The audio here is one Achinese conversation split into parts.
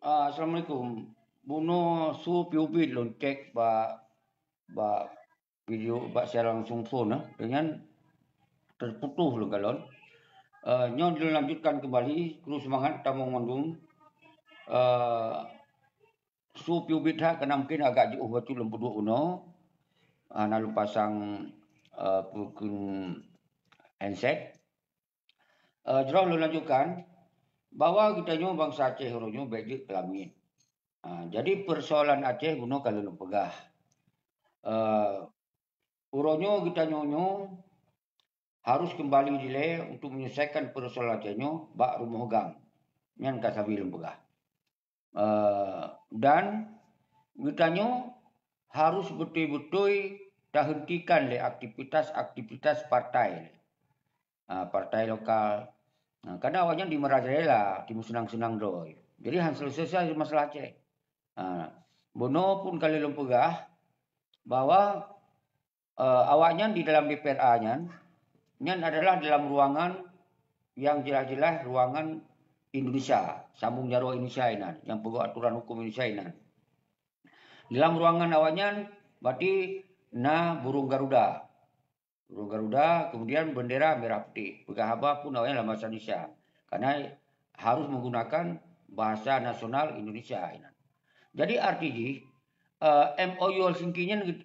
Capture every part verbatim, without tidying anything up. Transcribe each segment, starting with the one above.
Ah, assalamualaikum. Bunoe su piubit lôn cek bak, bak video, bak siaran langsung phon, eh. Dengan terputus lôn kalon. Eh, nyoe dilanjutkan kembali, kru semangat tamong mandum. Eh, su piubit that, karena mungkin agak jiôh bacut lôn peuduek bunoe. Ah, na lôn pasang, eh, peukheun handset. Eh, jroh lôn lanjutkan, bahwa geutanyoe bansa Aceh uroe nyoe bék jeuet keu lamiet. Ah, jadi persoalan Aceh bunoe ka lôn peugah. Eh, uroe nyoe geutanyoe nyoe harus kembali dilée untuk menyelesaikan persoalan Aceh nyoe bak rumoh GAM. Nyan ka sabe lôn peugah. Eh, dan geutanyoe harus beutôi-beutôi tahentikan lé aktivitas-aktivitas partai. Ah, partai lokal. Ah, karena awaknyan di merajalela, di meuseunang-seunang droe. Jadi, han selesai masalah Aceh. Ah, bunoe pun ka lheueh lôn peugah bahwa, eh, awaknyan di dalam D P R A nyan, nyan adalah dalam ruangan yang jelas-jelas ruangan Indonesia, sambung jaroe Indonesia inan, nyang peugöt aturan huköm Indonesia inan. Dalam ruangan awaknyan, berarti na burung garuda. Burung garuda, kemudian bendera merah putih. Peugah haba pun awaknyan lam bahasa Indonesia. Karena harus menggunakan bahasa nasional Indonesia inan. Jadi, arti jih, eh, M O U Helsinki nyan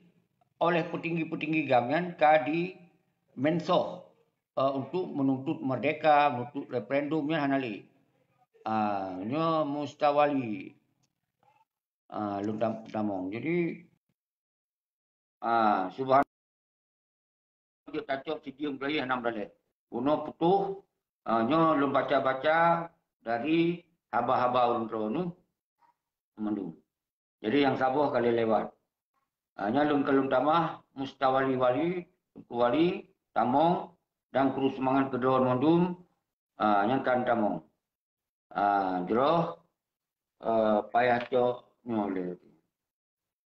oleh petinggi-petinggi GAM nyan ka dimensoh, eh, untuk menuntut merdeka, menuntut referendum nyan hana lé. Ah, nyoe Mustawali. Ah, lôn tam-, tamong. Jadi, ah, subhan-, jeuet tacok sijeuem kali hana meuralée. Bunoe putôh, ah, nyoe lôn baca-baca dari haba-haba ulôn droe nyoe mandum. Jadi nyang saboh ka lheueh lewat. Ah, nyan lôn ka lôn tamah Mustawali Wali, Teungku Wali, tamong, dan kru seumangat keudroe mandum, ah, nyang kan tamong. Ah, jroh, eh, payah cok nyoe lé.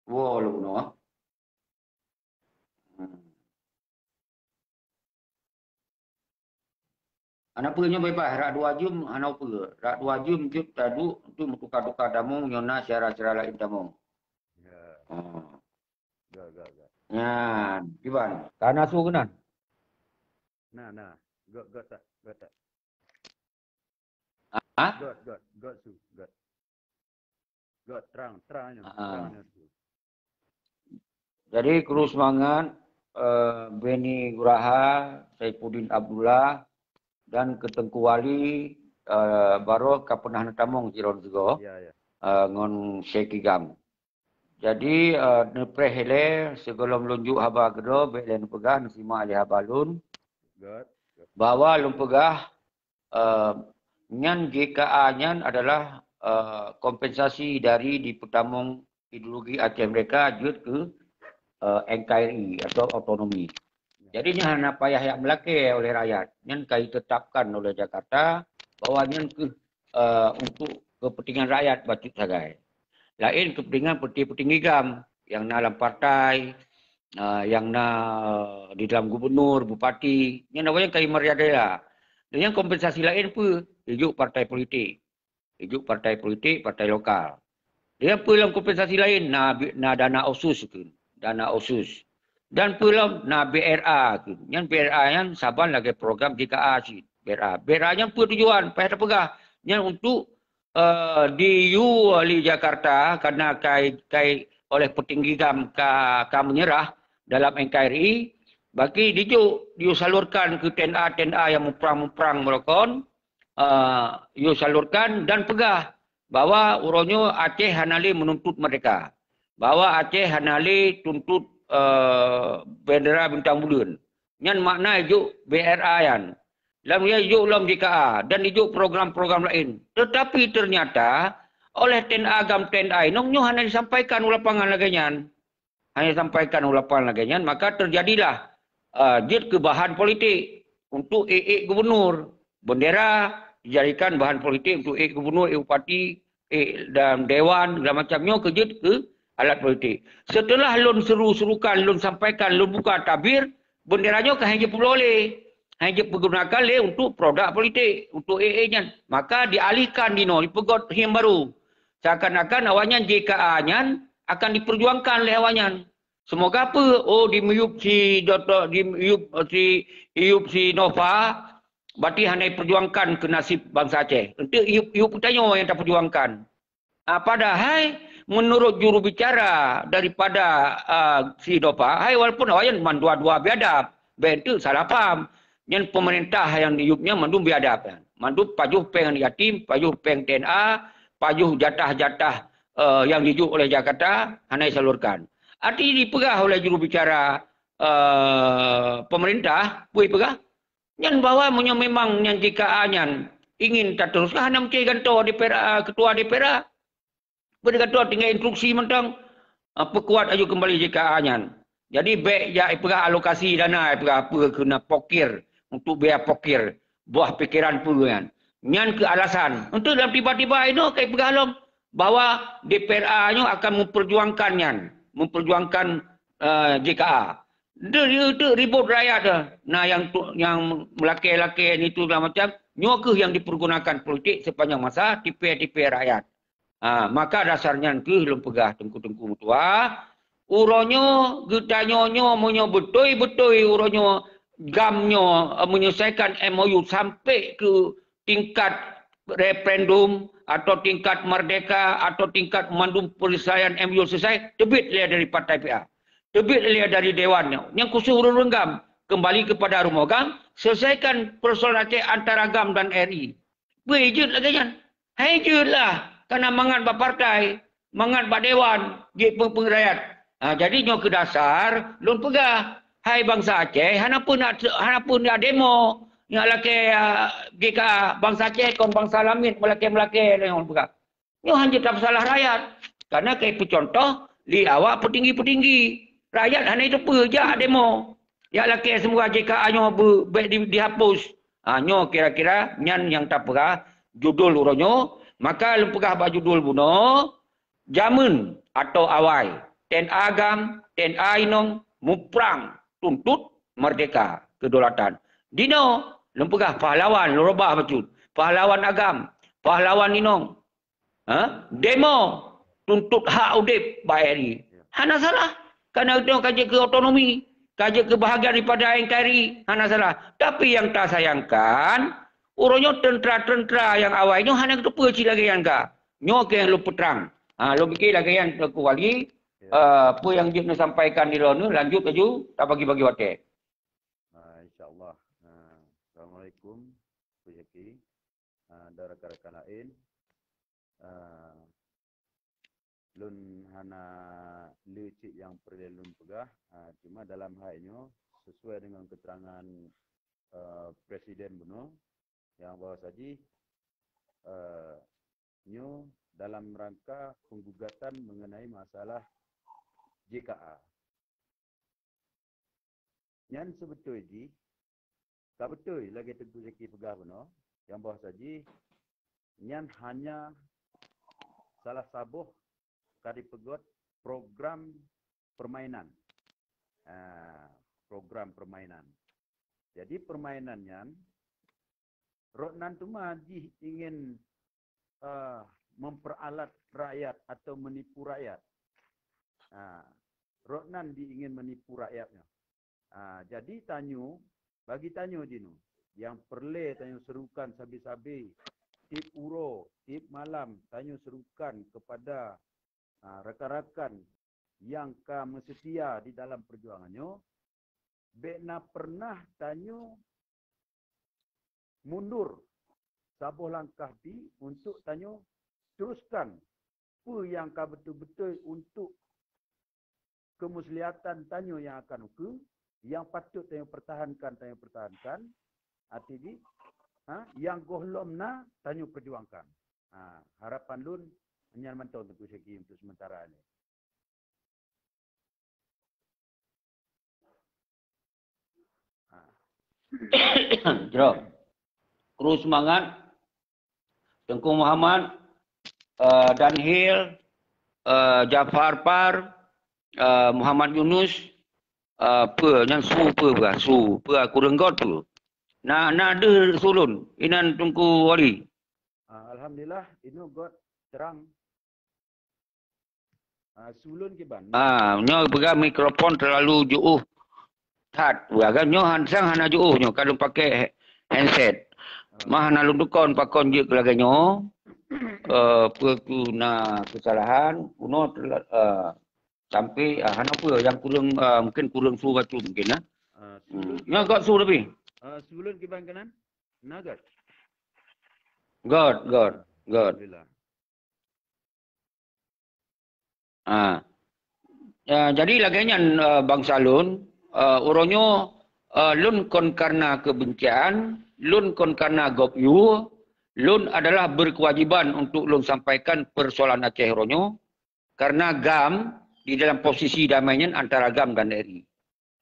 Woe lôn bunoe. Hmm. Hana peue nyoe beubaih, rot dua jeuem hana peue. Rot dua jeuem jeuet taduek untuk meutuka-tuka tamong, nyoe na syedara-syedara laén tamong. Ya. Oh. Ga, ga, ga. Nyan, kiban. Ka na su keunan? Na, na. Göt, göt that, göt that. Ha? Göt, göt, göt su, göt. Göt, trang, trang nyoe, ah, trang nyoe su. Jadi, kru seumangat, eh, Beni Guraha, Saifuddin Abdullah, dan keu Teungku Wali, eh, baroe ka peunah neutamong sidroe sigoe, ya, ya, eh, ngon Syekh Kigam. Jadi, eh, neupreh ilée, sigohlom lôn jok haba keudroe, bék lé neupeugah, neusimak ilée haba lôn. Göt, göt. Bahwa lôn peugah, eh, nyan G K A nyan adalah, eh, kompensasi dari dipeutamong ideologi Aceh Merdeka jeuet keu, eh, N K R I atau otonomi. Jadi nyan hana payah jak meulakée oleh rakyat. Nyan ka ditetapkan oleh Jakarta bahwa nyan keuh, eh, untuk kepentingan rakyat bacut sagai. Laén kepentingan peutinggi-peutinggi GAM nyang na lam partai, eh, nyang na, eh, di dalam gubernur, bupati, nyan awaknyan ka merajalela. Dan nyan kompensasi laén peue? Jijok partai politik. Jijok partai politik, partai lokal. Di peue lom kompensasi laén, na, na dana otsus kheun, dana otsus. Dan peue lom na B R A kheun. Nyan B R A nyan saban lagée program G K A cit, B R A. B R A nyan peue tujuan? Payah tapeugah. Nyan untuk, eh, diyue lé Jakarta karena kai, kai oleh petinggi GAM ka, ka menyerah dalam N K R I, bagi dijok, disalurkan keu T N A, T N A nyang muprang-muprang meurokon, eh, yue salurkan dan peugah bahwa uroe nyoe Aceh hana lé meununtut merdeka, bahwa Aceh hana lé tuntut, eh, bendera bintang buleuen. Nyan makna ijok B R A nyan. Lam dia ijok lom G K A dan ijok program-program laén. Tetapi ternyata oleh T N A GAM T N A inong nyoe hana disampaikan u lapangan lagée nyan. Hana disampaikan u lapangan lagée nyan, maka terjadilah, eh, jeuet keu bahan politik untuk ék-ék gubernur. Bendera dijadikan bahan politik untuk ék gubernur, ék bupati, ék dan dewan, segala macam nyoe keu jeuet keu alat politik. Setelah lôn seru-serukan, lôn sampaikan, lôn buka tabir, bendera nyoe ka hana jipeubloe lé, hana jipeugunakan lé untuk produk politik, untuk ék-ék nyan. Maka dialihkan dinoe, dipeugöt theme baru. Seakan-akan awaknyan J K A nyan akan diperjuangkan lé awaknyan. Semoga apa? Oh, dimiyup si Doktor, dimiyup si, iyup si Nova, berarti hana diperjuangkan ke nasib bansa Aceh. Untuk iyup-iyup geutanyoe nyang taperjuangkan. Ah, padahai menurut juru bicara daripada, ah, si Nova, hai walaupun awaknyan mandua-dua biadab, bèk enteuk salah paham. Nyan pemerintah nyang iyup nyan mandum biadab nyan. Mandum pajoh péng aneuk yatim, pajoh péng T N A, pajoh jatah-jatah, eh, nyang jijok oleh Jakarta hana disalurkan. Arti dipeugah oleh juru bicara, eh, pemerintah, peue peugah? Nyan bahwa meunyoe memang nyan J K A nyan ingin tateruskan, hana meusti gantoe D P R A, ketua D P R A. Beudigantoe tinggai instruksi mantong, ah, peukuat aju keumbali J K A nyan. Jadi bèk jak ipeugah alokasi dana, ipeugah peue keu na pokir, untuk biaya pokir, buah pikeran peue nyan. Nyan keu alasan. Untuk dalam tiba-tiba inoe ka ipeugah lom bahwa D P R A nyoe akan memperjuangkan nyan, memperjuangkan, eh, J K A. Deuh, deuh, deuh ribot rakyat dah. Na nyang tu, nyang meulakèe-lakèe ni tu segala macam, nyoe keuh nyang dipergunakan politik sepanjang masa tipè-tipè rakyat. Ha, maka dasar nyan keuh lôn peugah teungku-teungku meutuah, uroe nyoe geutanyoe nyoe meunyoe beutôi-beutôi uroe nyoe GAM nyoe, eh, menyelesaikan M O U sampai ke tingkat referendum atau tingkat merdeka atau tingkat mandum penyelesaian M O U selesai, teubiet lé dari partai P A. Teubiet lé dari dewan nyoe. Nyang khusus ureueng-ureueng GAM, kembali kepada rumoh GAM, selesaikan persoalan Aceh antara GAM dan R I. Peue jeuet lagèe nyan? Hai jeuet lah, kana mangat bak partai, mangat bak dewan, jeuet peue-peue rakyat. Ha, jadi nyoe keu dasar lôn peugah, hai bansa Aceh, hana peue nak, hana peue nak demo, nak lakèe, ah, J K A, bansa Aceh kon bansa lamiet meulakèe-meulakèe lôn peugah. Nyoe hana tapeusalah rakyat. Karena ka ipeucuntoh lé awak peutinggi-peutinggi. Rakyat hana jiteupeue jak demo. Jak lakèe semoga J K A nyoe beu-, bèk di-, dihapus. Ha, nyoe kira-kira nyan nyang tapeugah judul uroe nyoe. Maka lôn peugah bak judul bunoe, jameun atau awai. T N A GAM, T N A inong, muprang, tuntut merdeka, kedaulatan. Dinoe, lôn peugah pahlawan, lôn reubah bacut. Pahlawan agam, pahlawan inong. Ha? Demo, tuntut hak udép bak R I. Hana salah. Karena itu ka jeuet keu otonomi, ka jeuet keu bahagian daripada N K R I, hana salah. Tapi nyang tasayangkan, uroe nyoe teuntera-teuntera nyang awai nyoe hana geuteupeue cit lagèe nyan ka. Nyoe keuh nyang lôn peutrang. Ha, lôn pike lagèe nyan Teungku Wali, eh, peue nyang jeuet neusampaikan di droeneuh, lanjut laju tabagi-bagi watèe. Ah, insya Allah. Ah, assalamualaikum, Teungku Zaki. Ah, dan rakan-rakan laén. Ah, lôn hana le cit nyang peureulèe lôn peugah, ah, cuma dalam hai nyoe, sesuai dengan keterangan, eh, Presiden bunoe, nyang bahwa saji, eh, nyoe dalam rangka penggugatan mengenai masalah J K A. Nyan seubeutôi jih, ka beutôi lagèe Teungku Zaki peugah bunoe, nyang bahwa saji nyan hanya salah saboh ka jipeugot program permainan. Ah, program permainan. Jadi permainan nyan, rot nan teuma jih ingin, eh, memperalat rakyat atau menipu rakyat. Ah, rot nan jih ingin menipu rakyat nyoe. Ah, jadi tanyoe, bagi tanyoe jinoe, nyang peureulèe tanyoe serukan sabe-sabe, tiep uroe, tiep malam tanyoe serukan kepada, ah, rakan-rakan nyang ka meuseutia di dalam peujuangan nyoe, bèk na peureunah tanyoe mundur saboh langkah pi untuk tanyoe teruskan peue nyang ka beutôi-beutôi untuk kemusliatan tanyoe nyang akan ukeue, nyang patut tanyoe pertahankan, tanyoe pertahankan, até jih, ha, nyang gohlom na tanyoe perjuangkan. Ha, harapan lôn nyan mantong Teungku Syaki untuk sementara ni. Ha. Jroh. Kru seumangat. Teungku Muhammad, eh, Danhil, eh, Jafar Par, eh, Muhammad Yunus, eh, peue nyan su peue bah, su peue aku reunggot peue. Na, na deuh su lôn, inan Teungku Wali. Ah, alhamdulillah, inoe göt terang. Ah, su lôn kiban. Ah, nyoe peugah mikrofon terlalu jeuôh that. Wah, kan nyoe han sang hana jeuôh nyoe, ka lôn pakai he-, handset. Ah. Mah hana lôn tukon pakon jeuet lagèe nyoe. Eh, peue ku na kesalahan, kunoe tela-, eh, sampai, ah, hana peue, nyang kureueng, eh, mungkin kureueng su bacut mungkin, ah. Ah, su lôn. Hmm. Nyoe göt su tapi. Ah, su lôn kiban keunan? Na göt? Göt, göt, göt. Alhamdulillah. Ha. Ya, jadi lagèe nyan, eh, bansa lôn, eh, uroe nyoe, eh, lôn kon karena kebencian, lôn kon karena gob yue, lôn adalah berkewajiban untuk lôn sampaikan persoalan Aceh uroe nyoe, karena GAM di dalam posisi damai nyan antara GAM dan R I.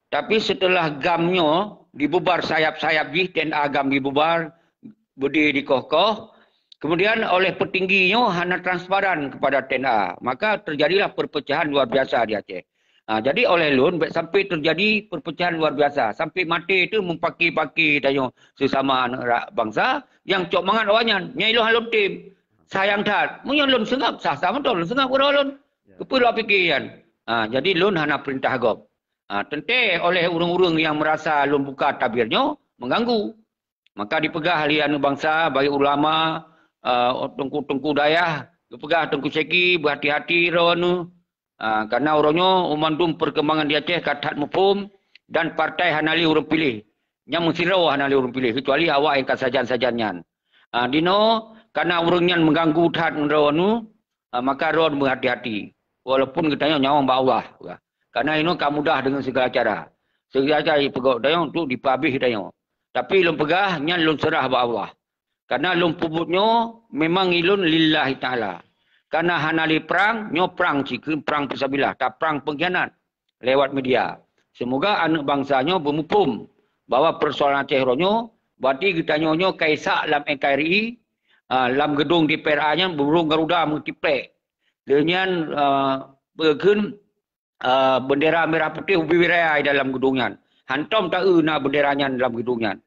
Tapi setelah GAM nyoe dibubar sayap-sayap jih, T N A GAM dibubar, beudé dikoh-koh, kemudian oleh petinggi nyoe hana transparan kepada T N A, maka terjadilah perpecahan luar biasa di Aceh. Ha, jadi oleh lôn, bèk sampai terjadi perpecahan luar biasa. Sampai maté tu mupaki-paki tanyoe sesama aneuk ra-, bansa, nyang cok mangat awaknyan. Nyan ilôn hana lôn tem. Sayang that. Meunyoe lôn seungab, sah-sah mantong lôn seungab keudroe lôn. Ya. Keupeue lôn pike nyan? Ha, jadi lôn hana peurintah gob. Ha, teuntèe oleh ureueng-ureueng nyang meurasa lôn buka tabir nyoe meuganggu. Maka dipeugah lé aneuk bansa, baik ulama, eh, teungku-teungku dayah, geupeugah Teungku Syeki, beuhati-hati droeneuh. Ah, karena uroe nyoe, mandum perkembangan di Aceh ka that muphom dan partai hana lé ureueng piléh. Nyang meusidroe hana lé ureueng piléh, kecuali awak nyang ka sajan-sajan nyan. Ah, dinoe, karena ureueng nyan meuganggu that ngon droeneuh, ah, maka droeneuh beuhati-hati. Walaupun geutanyoe nyawöng bak Allah. Karena inoe ka mudah dengan segala cara. Segala cara jipeugöt tanyoe untuk dipeuabéh tanyoe. Tapi lôn peugah, nyan lôn seurah bak Allah. Karena lôn peubuet nyoe memang ilôn lillahi ta'ala. Karena hana lé prang, nyoe prang cit keu prang fisabilillah, taprang pengkhianat lewat media. Semoga aneuk bansa nyoe beumuphom bahwa persoalan Aceh uroe nyoe, berarti geutanyoe nyoe ka isak lam N K R I, ah, lam geudong D P R A nyan beurung garuda meutiplek. Lheueh nyan, ah, beukheun ah, bendera merah putih ubé raya dalam geudong nyan. Hantom taeu na bendera nyan dalam geudong nyan.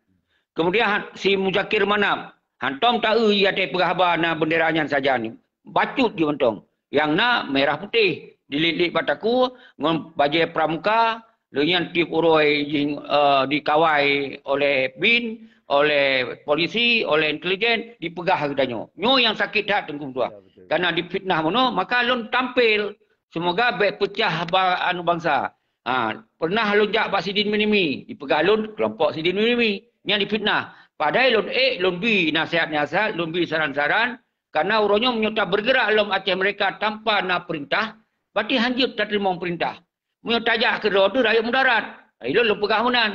Kemudian ha-, si Muzakir Manaf, hantom taeu i ateueh peuhaba na bendera nyan sajan. Bacut jih mantong. Nyang na merah putih, diliek-liek bak takue ngon bajèe pramuka, lheueh nyan tiep uroe jih, eh, dikawai oleh bin, oleh polisi, oleh intelijen, dipeugah geutanyoe. Nyoe nyang sakét that Teungku meutuah. Ya, betul. Karena difitnah bunoe, maka lôn tampil. Semoga bèk peucah ba-, anu bansa. Ha, pernah lôn jak bak sidin Minimi, dipeugah lôn kelompok sidin Minimi. Nyan difitnah. Padahai lôn ék, lôn bi nasihat-nasihat, lôn bi saran-saran. Karena uroe nyoe meunyoe tabeurgeurak lom Aceh Merdeka tanpa na peurintah, berarti hanjeuet tateurimong peurintah. Meunyoe tajak keudroe teuh rayeuk mudarat. Ilôn lôn peugah meunan.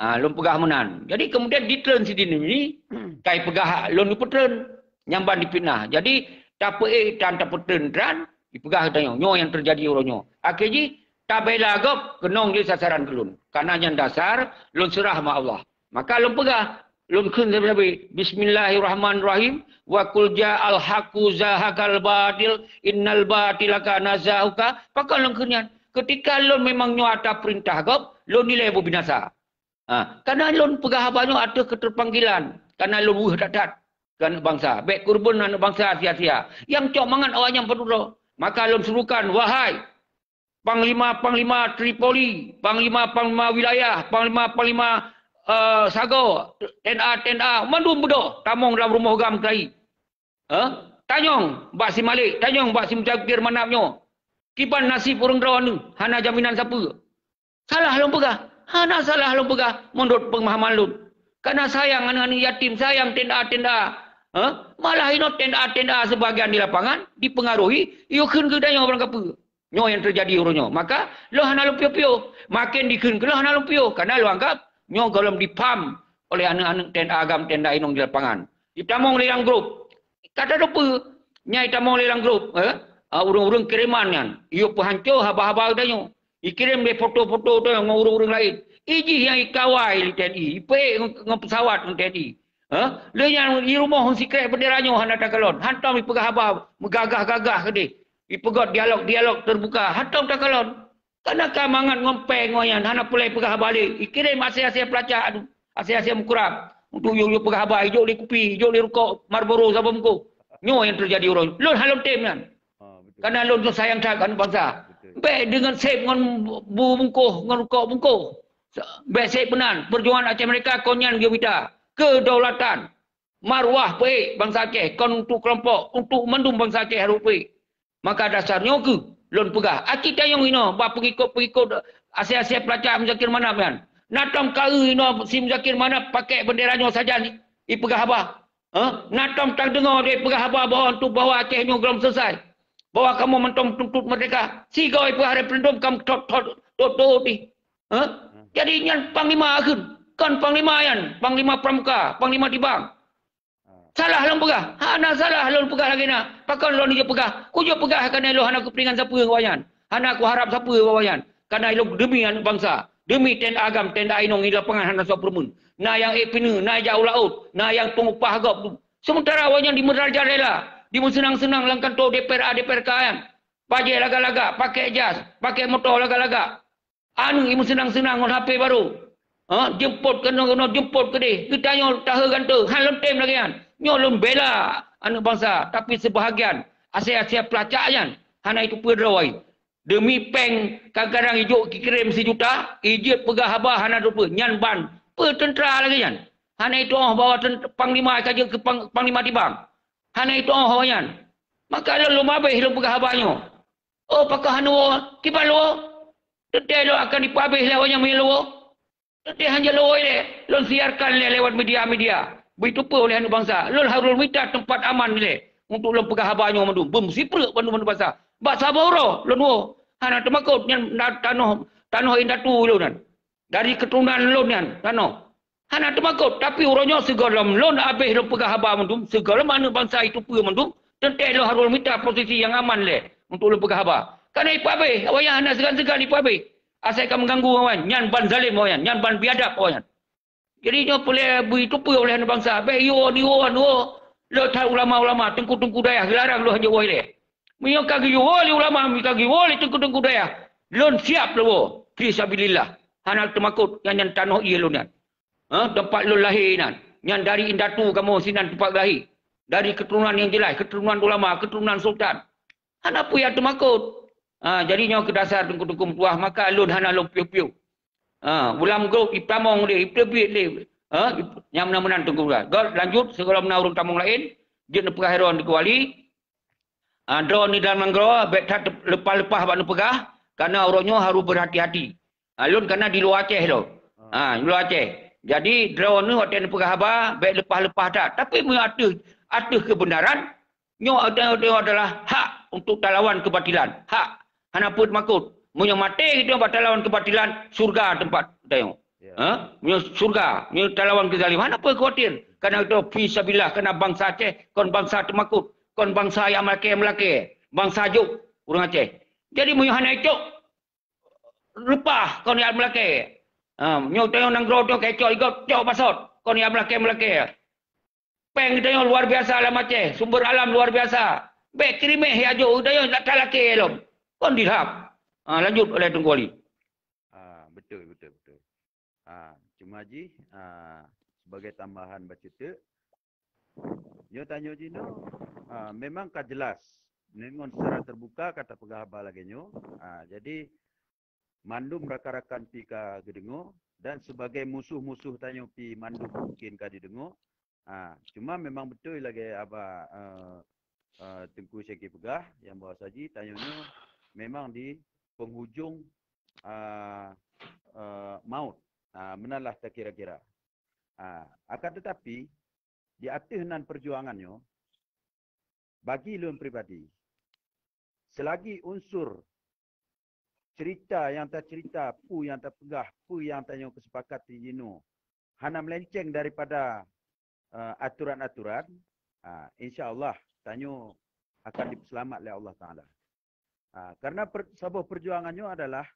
Ha, lôn peugah meunan. Jadi kemudian ditreun sidin Minimi, kai peugah lôn neupeutreun. Nyang ban difitnah. Jadi, tapeuék tan tapeutreun tran, dipeugah geutanyoe, nyoe nyang teujadi uroe nyoe. Akhé jih, tabela gob keunong jih sasaran keu lôn. Karena nyan dasar lôn seurah bak Allah. Maka lôn peugah, lôn kheun sabe-sabe, "Bismillahirrahmanirrahim, wa qul ja'al haqqu zahaqal batil, innal batila kana zahuqa." Pakon lôn kheun nyan? Ketika lôn memang nyoe ata peurintah gob, lôn ilèe beubinasa. Ha, karena lôn peugah haba nyoe ateueh keuteupanggilan, karena lôn weueh that-that keu aneuk bansa. Bèk keureubeuen aneuk bansa sia-sia. Nyang cok mangat awaknyan padub droe. Maka lôn serukan, wahai panglima-panglima Tripoli, panglima-panglima wilayah, panglima-panglima, eh, sagoe, T N A, T N A, mandum beudôh tamong lam rumoh GAM Keuhai. Eh? Tanyong bak si Malik, tanyong bak si Muzakir Manaf nyoe. Kiban naseb ureueng droeneuh, hana jaminan sapeue. Salah lôn peugah? Hana salah lôn peugah, meunurot peumahaman lôn. Karena sayang aneuk-aneuk yatim, sayang T N A, T N A. Eh? Malah inoe T N A, T N A sebagian di lapangan dipengaruhi, yue kheun keu tanyoe barang kapeue. Nyoe nyang teujadi uroe nyoe. Maka, lôn hana lôn piôh-piôh. Maken dikheun keu lôn hana lôn piôh. Karena lôn anggap, nyoe gohlom dipaham oleh aneuk-aneuk T N A GAM, T N A inong di lapangan. Jitamong lé lam grup. Ka tateupeue, nyan jitamong lé lam grup, eh? Ah, ureueng-ureueng kireman nyan. Yue peuhanco haba-haba geutanyoe. Jikirém lé foto-foto tanyoe ngon ureueng-ureueng laén. Ijih nyang jikawai lé T N I. Jipeuék ngon, ngon peusawat ngon T N I. Eh? Lheueh nyan di rumoh sikrek bendera nyoe hana takalon. Hantom jipeugah haba meugagah-gagah keudeh. Jipeugöt dialog-dialog terbuka. Hantom takalon. Karena ka mangat ngon péng ngon nyan hana peureulèe peugah haba lé. Jikirém asèe-asèe peulacak tu. Asèe-asèe meukurab. Untuk yue, yue peugah haba, ijok lé kupi, ijok lé rukok Marlboro saboh bungkôh. Nyoe nyang teujadi uroe nyoe. Lôn hana lôn tem nyan. Ha, betul. Karena lôn tu sayang that keu bansa. Betul. Bèk deungon sép ngon bu bungkôh, ngon rukok bungkôh. Bèk sép meunan, perjuangan Aceh Merdeka kon nyan geubita. Kedaulatan, marwah peuék bansa Aceh, kon untuk kelompok, untuk mandum bansa Aceh harôh peuék. Maka dasar nyoe keuh lôn peugah, aci tanyong inoe bak peungikot-peungikot asai-asai peulacak Muzakir Manaf nyan. Na tom ka eu inoe si Muzakir Manaf pakèk bendera nyoe sajan ipeugah haba? Hah? Na tom tadeungoe lé peugah haba bahwa untuk bahwa Aceh nyoe gohlom selesai? Bahwa kamoe mantong tuntut merdeka? Sigoe ipeugah referendum kam thot-thot tot-tot ih. Hah? Jadi nyan panglima akheun, kon panglima nyan, panglima pramuka, panglima tibang. Salah lôn peugah? Hana salah lôn peugah lagèe na. Pakon lôn jeuet peugah? Kujeuet peugah kareuna lôn hana kupeuingat sapeue bak awaknyan. Hana kuharab sapeue bak awaknyan. Kareuna lôn demi aneuk bansa, demi tenda agam, tenda inong di lapangan hana soe peureumeun. Na nyang ék pineue, na jak u laôt, na nyang peungupah gob. Sementara awaknyan di meurajalela, di meuseunang-seunang lam kantô D P R A, D P R K nyan. Bajèe lagak-lagak, pakèk jas, pakèk moto lagak-lagak. Aneuk meuseunang-seunang ngon H P barô. Ha, jeumpot keunoe, keunoe jeumpot keudéh. Geutanyoe tahe gantô, han lôn tem lagèe nyan. Nyoe lôn bela aneuk bansa, tapi seubahagian asai-asai peulacak nyan hana jiteupeue droe. Demi péng, kadang-kadang ijok jikirém sijuta, ijeuet peugah haba hana jiteupeue. Nyan ban peue teuntra lagèe nyan. Hana jitu'oh bahwa ten-, panglima ka jeuet keu pang-, panglima tibang. Hana jitu'oh awaknyan. Maka lôn lôn habéh lôn peugah haba nyoe. Oh, pakon hana woe? Kiban lôn woe? Teuntèe lôn akan jipeuhabéh lé awaknyan meunyoe lôn woe. Teuntèe han jeuet lôn woe ilèe, lôn siarkan lé lewat media-media. Beuteupeue oleh aneuk bansa. Lôn harôh mita teumpat aman ilèe untuk lôn peugah haba nyoe mandum. Beumeusipreuk bandum aneuk bansa. Bak saboh uroe lôn woe. Hana teumakot nyan na tanoh, tanoh indatu lôn nyan. Dari keuturonan lôn nyan tanoh. Hana teumakot, tapi uroe nyoe sigohlom lôn habéh lôn peugah haba mandum, sigohlom aneuk bansa jiteupeue mandum, teuntèe lôn harôh mita posisi nyang aman lé untuk lôn peugah haba. Kareuna jipeuhabéh, awaknyan hana seugan-seugan jipeuhabéh. Asai ka meuganggu awaknyan, nyan ban zalém awaknyan, nyan ban biadab awaknyan. Jadi nyoe peureulèe beujiteupeue oleh aneuk bansa, bèk jiwoe, jiwoe, jiwoe. Le that ulama-ulama, teungku-teungku dayah geularang lôn hanjeuet woe ilèe. Meunyoe ka geuyue woe lé ulama, meunyoe ka geuyue woe lé teungku-teungku dayah, lôn siap lôn woe, fi sabilillah. Hana teumakot, nyan, nyan tanoh ie lôn nyan. Ha, teumpat lôn lahé nyan. Nyan dari indatu kamoe sinan teumpat lahé. Dari keuturonan nyang jeulaih, keuturonan ulama, keuturonan sultan. Hana peue nyang teumakot. Ha, jadi nyoe keu dasar teungku-teungku meutuah, maka lôn hana lôn piôh-piôh. Ha, u lam grup ipeutamong lé, ipeubiet lé. Ha, ip-, nyang meunan-meunan teungku meutuah. Göt lanjut, sigohlom na ureueng tamong laén, jeuet neupeugah droe teungku wali. Ha, droeneuh dalam nanggroe, bèk that leupah-leupah bak neupeugah, kareuna uroe nyoe harôh beuhati-hati. Ha, lôn kareuna di luwa Aceh lôn. Ha, di luwa Aceh. Jadi, droeneuh watèe neupeugah haba, bèk leupah-leupah that. Tapi meunyoe ateueh, ateueh keubeunaran, nyoe, nyoe adalah hak untuk talawan keubatilan. Hak. Hana peue teumakot. Meunyoe maté geutanyoe bak talawan keubatilan, syurga teumpat geutanyoe. Ya. Ha? Meunyoe syurga, meunyoe talawan keuzaliman, hana peue khawatir. Kareuna geutanyoe fi sabilillah, kareuna bansa Aceh kon bansa teumakot, kon bansa nyang meulakèe-meulakèe, bansa jok ureueng Aceh. Jadi meunyoe hana icok, leupah kon nyang meulakèe. Ha, nyoe tanyoe nanggroe tanyoe ka icok, igop cok basot kon nyang meulakèe-meulakèe. Péng geutanyoe luar biasa lam Aceh, sumber alam luar biasa. Bèk keurimèh jak jok, geutanyoe nak talakèe lom. Kon dilham. Ha, lanjut oleh Teungku Wali. Ah, betul, betul, betul. Ah, cuma jih, ah, sebagai tambahan bacut teuk, nyoe tanyoe jinoe, ah, memang ka jelas. Deungon secara terbuka ka tapeugah haba lagèe nyoe. Ah, jadi, mandum rakan-rakan pi ka geudeungoe dan sebagai musuh-musuh tanyoe pi mandum mungkin ka jideungoe. Ha, cuma memang beutôi lagèe haba, eh, eh, Teungku Syekh peugah, nyang bahwa saji tanyoe nyoe memang di penghujung, ah, eh, maut. Ah, meunan lah takira-kira. Ah, akan tetapi, di ateueh nan perjuangan nyoe, bagi lôn pribadi, selagi unsur cerita nyang tacerita, peue nyang tapeugah, peue nyang tanyoe keuseupakat jinoe hana meulenceng daripada, eh, aturan-aturan, ah, insya Allah tanyoe akan dipeuseulamat lé Allah Taala. Ah, karena per-, saboh perjuangan nyoe adalah,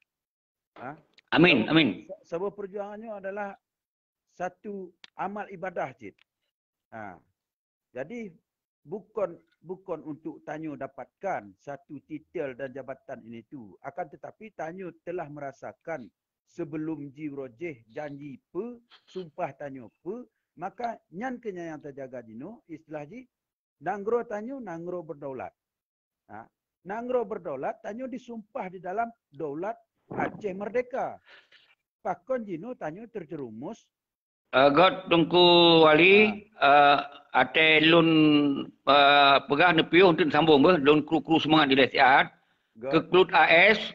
ah, Amin, saboh, amin. Sa-, saboh perjuangan nyoe adalah satu amal ibadah cit. Ha. Jadi, bukon, bukon untuk tanyoe dapatkan satu titel dan jabatan ini tu. Akan tetapi, tanyoe telah merasakan sebelum ji uroe jih janji peue, sumpah tanyoe peue, maka nyan keuh nyang tajaga jinoe, istilah jih, nanggroe tanyoe nanggroe berdaulat. Ha. Nanggroe berdaulat, tanyoe disumpah di dalam daulat Aceh Merdeka. Pakon jinoe tanyoe terjerumus? Uh, Got Teungku Wali, uh, até lôn uh, peugah neupiôh untuk sambung beuh, lôn kru-kru semangat di siat. Ke Klut A S,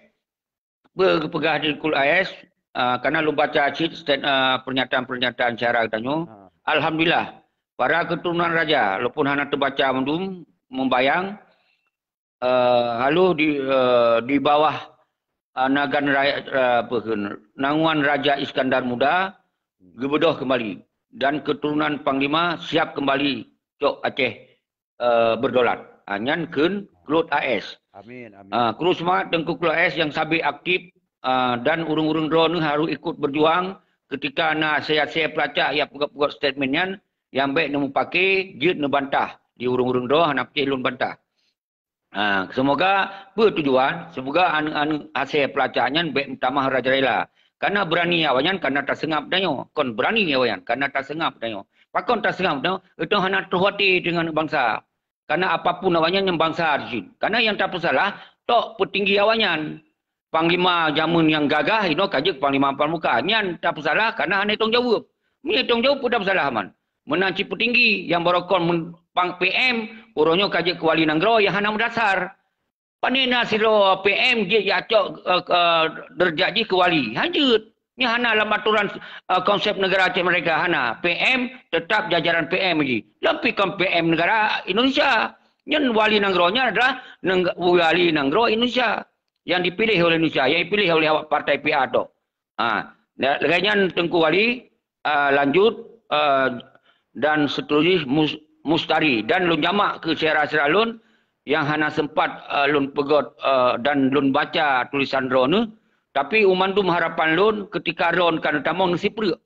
peue geupeugah di Klut A S, uh, karena lôn baca cit uh, pernyataan-pernyataan syara tanyoe. Alhamdulillah, para keturunan raja, walaupun hana terbaca mandum, membayang, uh, haloh di uh, di bawah uh, nagan raya, uh, apa ke, nanguan Raja Iskandar Muda geubeudôh kembali dan keturunan panglima siap kembali cok Aceh uh, berdaulat. Uh, nyan kheun Claude A S. Amin, amin. Uh, kru semangat Teungku Claude A S yang sabé aktif uh, dan ureuëng-ureuëng droe harus ikut berjuang ketika na saya-saya pelacak yang peugah-peugah statement nyan yang baik nemu pakai jeuet nebantah di ureuëng-ureuëng droe hana putih lôn bantah. Ha, semoga peue tujuan, semoga aneuk-aneuk hasé peulacak nyan bék meutamah rajalela. Kana beurani awaknyan kana taseungab tanyoe. Kon beurani awaknyan kana taseungab tanyoe. Pakon taseungab tanyoe? Itu hana troh até deungon bansa. Kana apapun awaknyan nyang bansa jih. Kana nyang tapeusalah tok peutinggi awaknyan. Panglima jameun nyang gagah inoe ka jeuet panglima pramuka. Nyan tapeusalah kana hana tanggung jaweueb. Meunyoe tanggung jaweueb peue tapeusalah man? Meunan cit peutinggi nyang barokon pang P M, uroe nyoe ka jeuet keu wali nanggroe nyang hana meudasar. Pane na sidroe P M jeuet jacok uh, uh, derajat jih keu wali? Hanjeuet. Nyan hana lam aturan uh, konsep negara Aceh Merdeka hana. P M tetap jajaran P M jih. Tapi kon P M negara Indonesia. Nyan wali nanggroe nyan adalah wali nanggroe Indonesia yang dipilih oleh Indonesia, yang dipilih oleh awak partai P A tu. Ha, lagée nyan Teungku Wali, uh, lanjut uh, dan seterusnya mus, mustari dan lôn jamak ke syedara-syedara lôn yang hana sempat uh, lôn peugét uh, dan lôn baca tulisan droeneuh, tapi u mandum harapan lôn ketika droen ka neutamong neusipreuk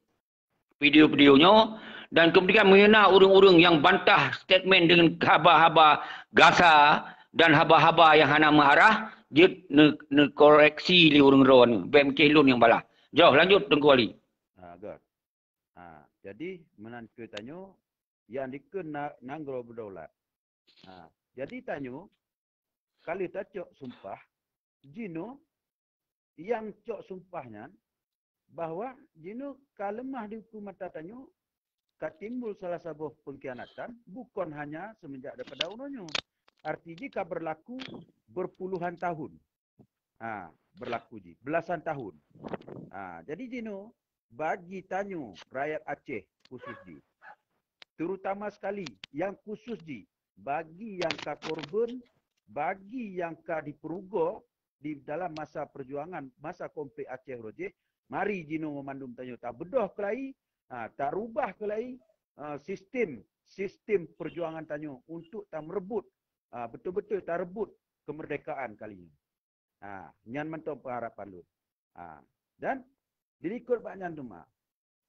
video-video nyoe dan kemudian meuna ureuëng-ureuëng yang bantah statement dengan haba-haba gasa dan haba-haba yang hana meuarah jeuet neukoreksi lé ureuëng droeneuh bék meucéh lôn nyang balah. Jroh lanjut Teungku Wali. Ha, good. Ha, jadi meunan keu tanyoe yang dikeue nanggroe beudaulat. Ha, jadi tanyoe kali tacok sumpah jinoe yang cok sumpah nyan bahwa jinoe ka leumah di uku mata tanyoe ka timbul salah saboh pengkhianatan bukon hanya semenjak daripada uroe nyoe. Arti jih ka berlaku berpuluhan tahun. Ha, berlaku jih belasan tahun. Ha, jadi jinoe bagi tanyoe rakyat Aceh khusus jih, terutama sekali yang khusus jih bagi yang ka korban, bagi yang ka diperugoe di dalam masa perjuangan masa konflik Aceh uroe jih, mari jinoe mandum tanyoe tabeudôh keulai, ha, tarubah keulai uh, sistem sistem perjuangan tanyoe untuk tamerebut uh, betul-betul tarebut kemerdekaan kali nyoe. Ha, nyan mantong pengharapan lôn. Ha, dan dilikot bak nyan teuma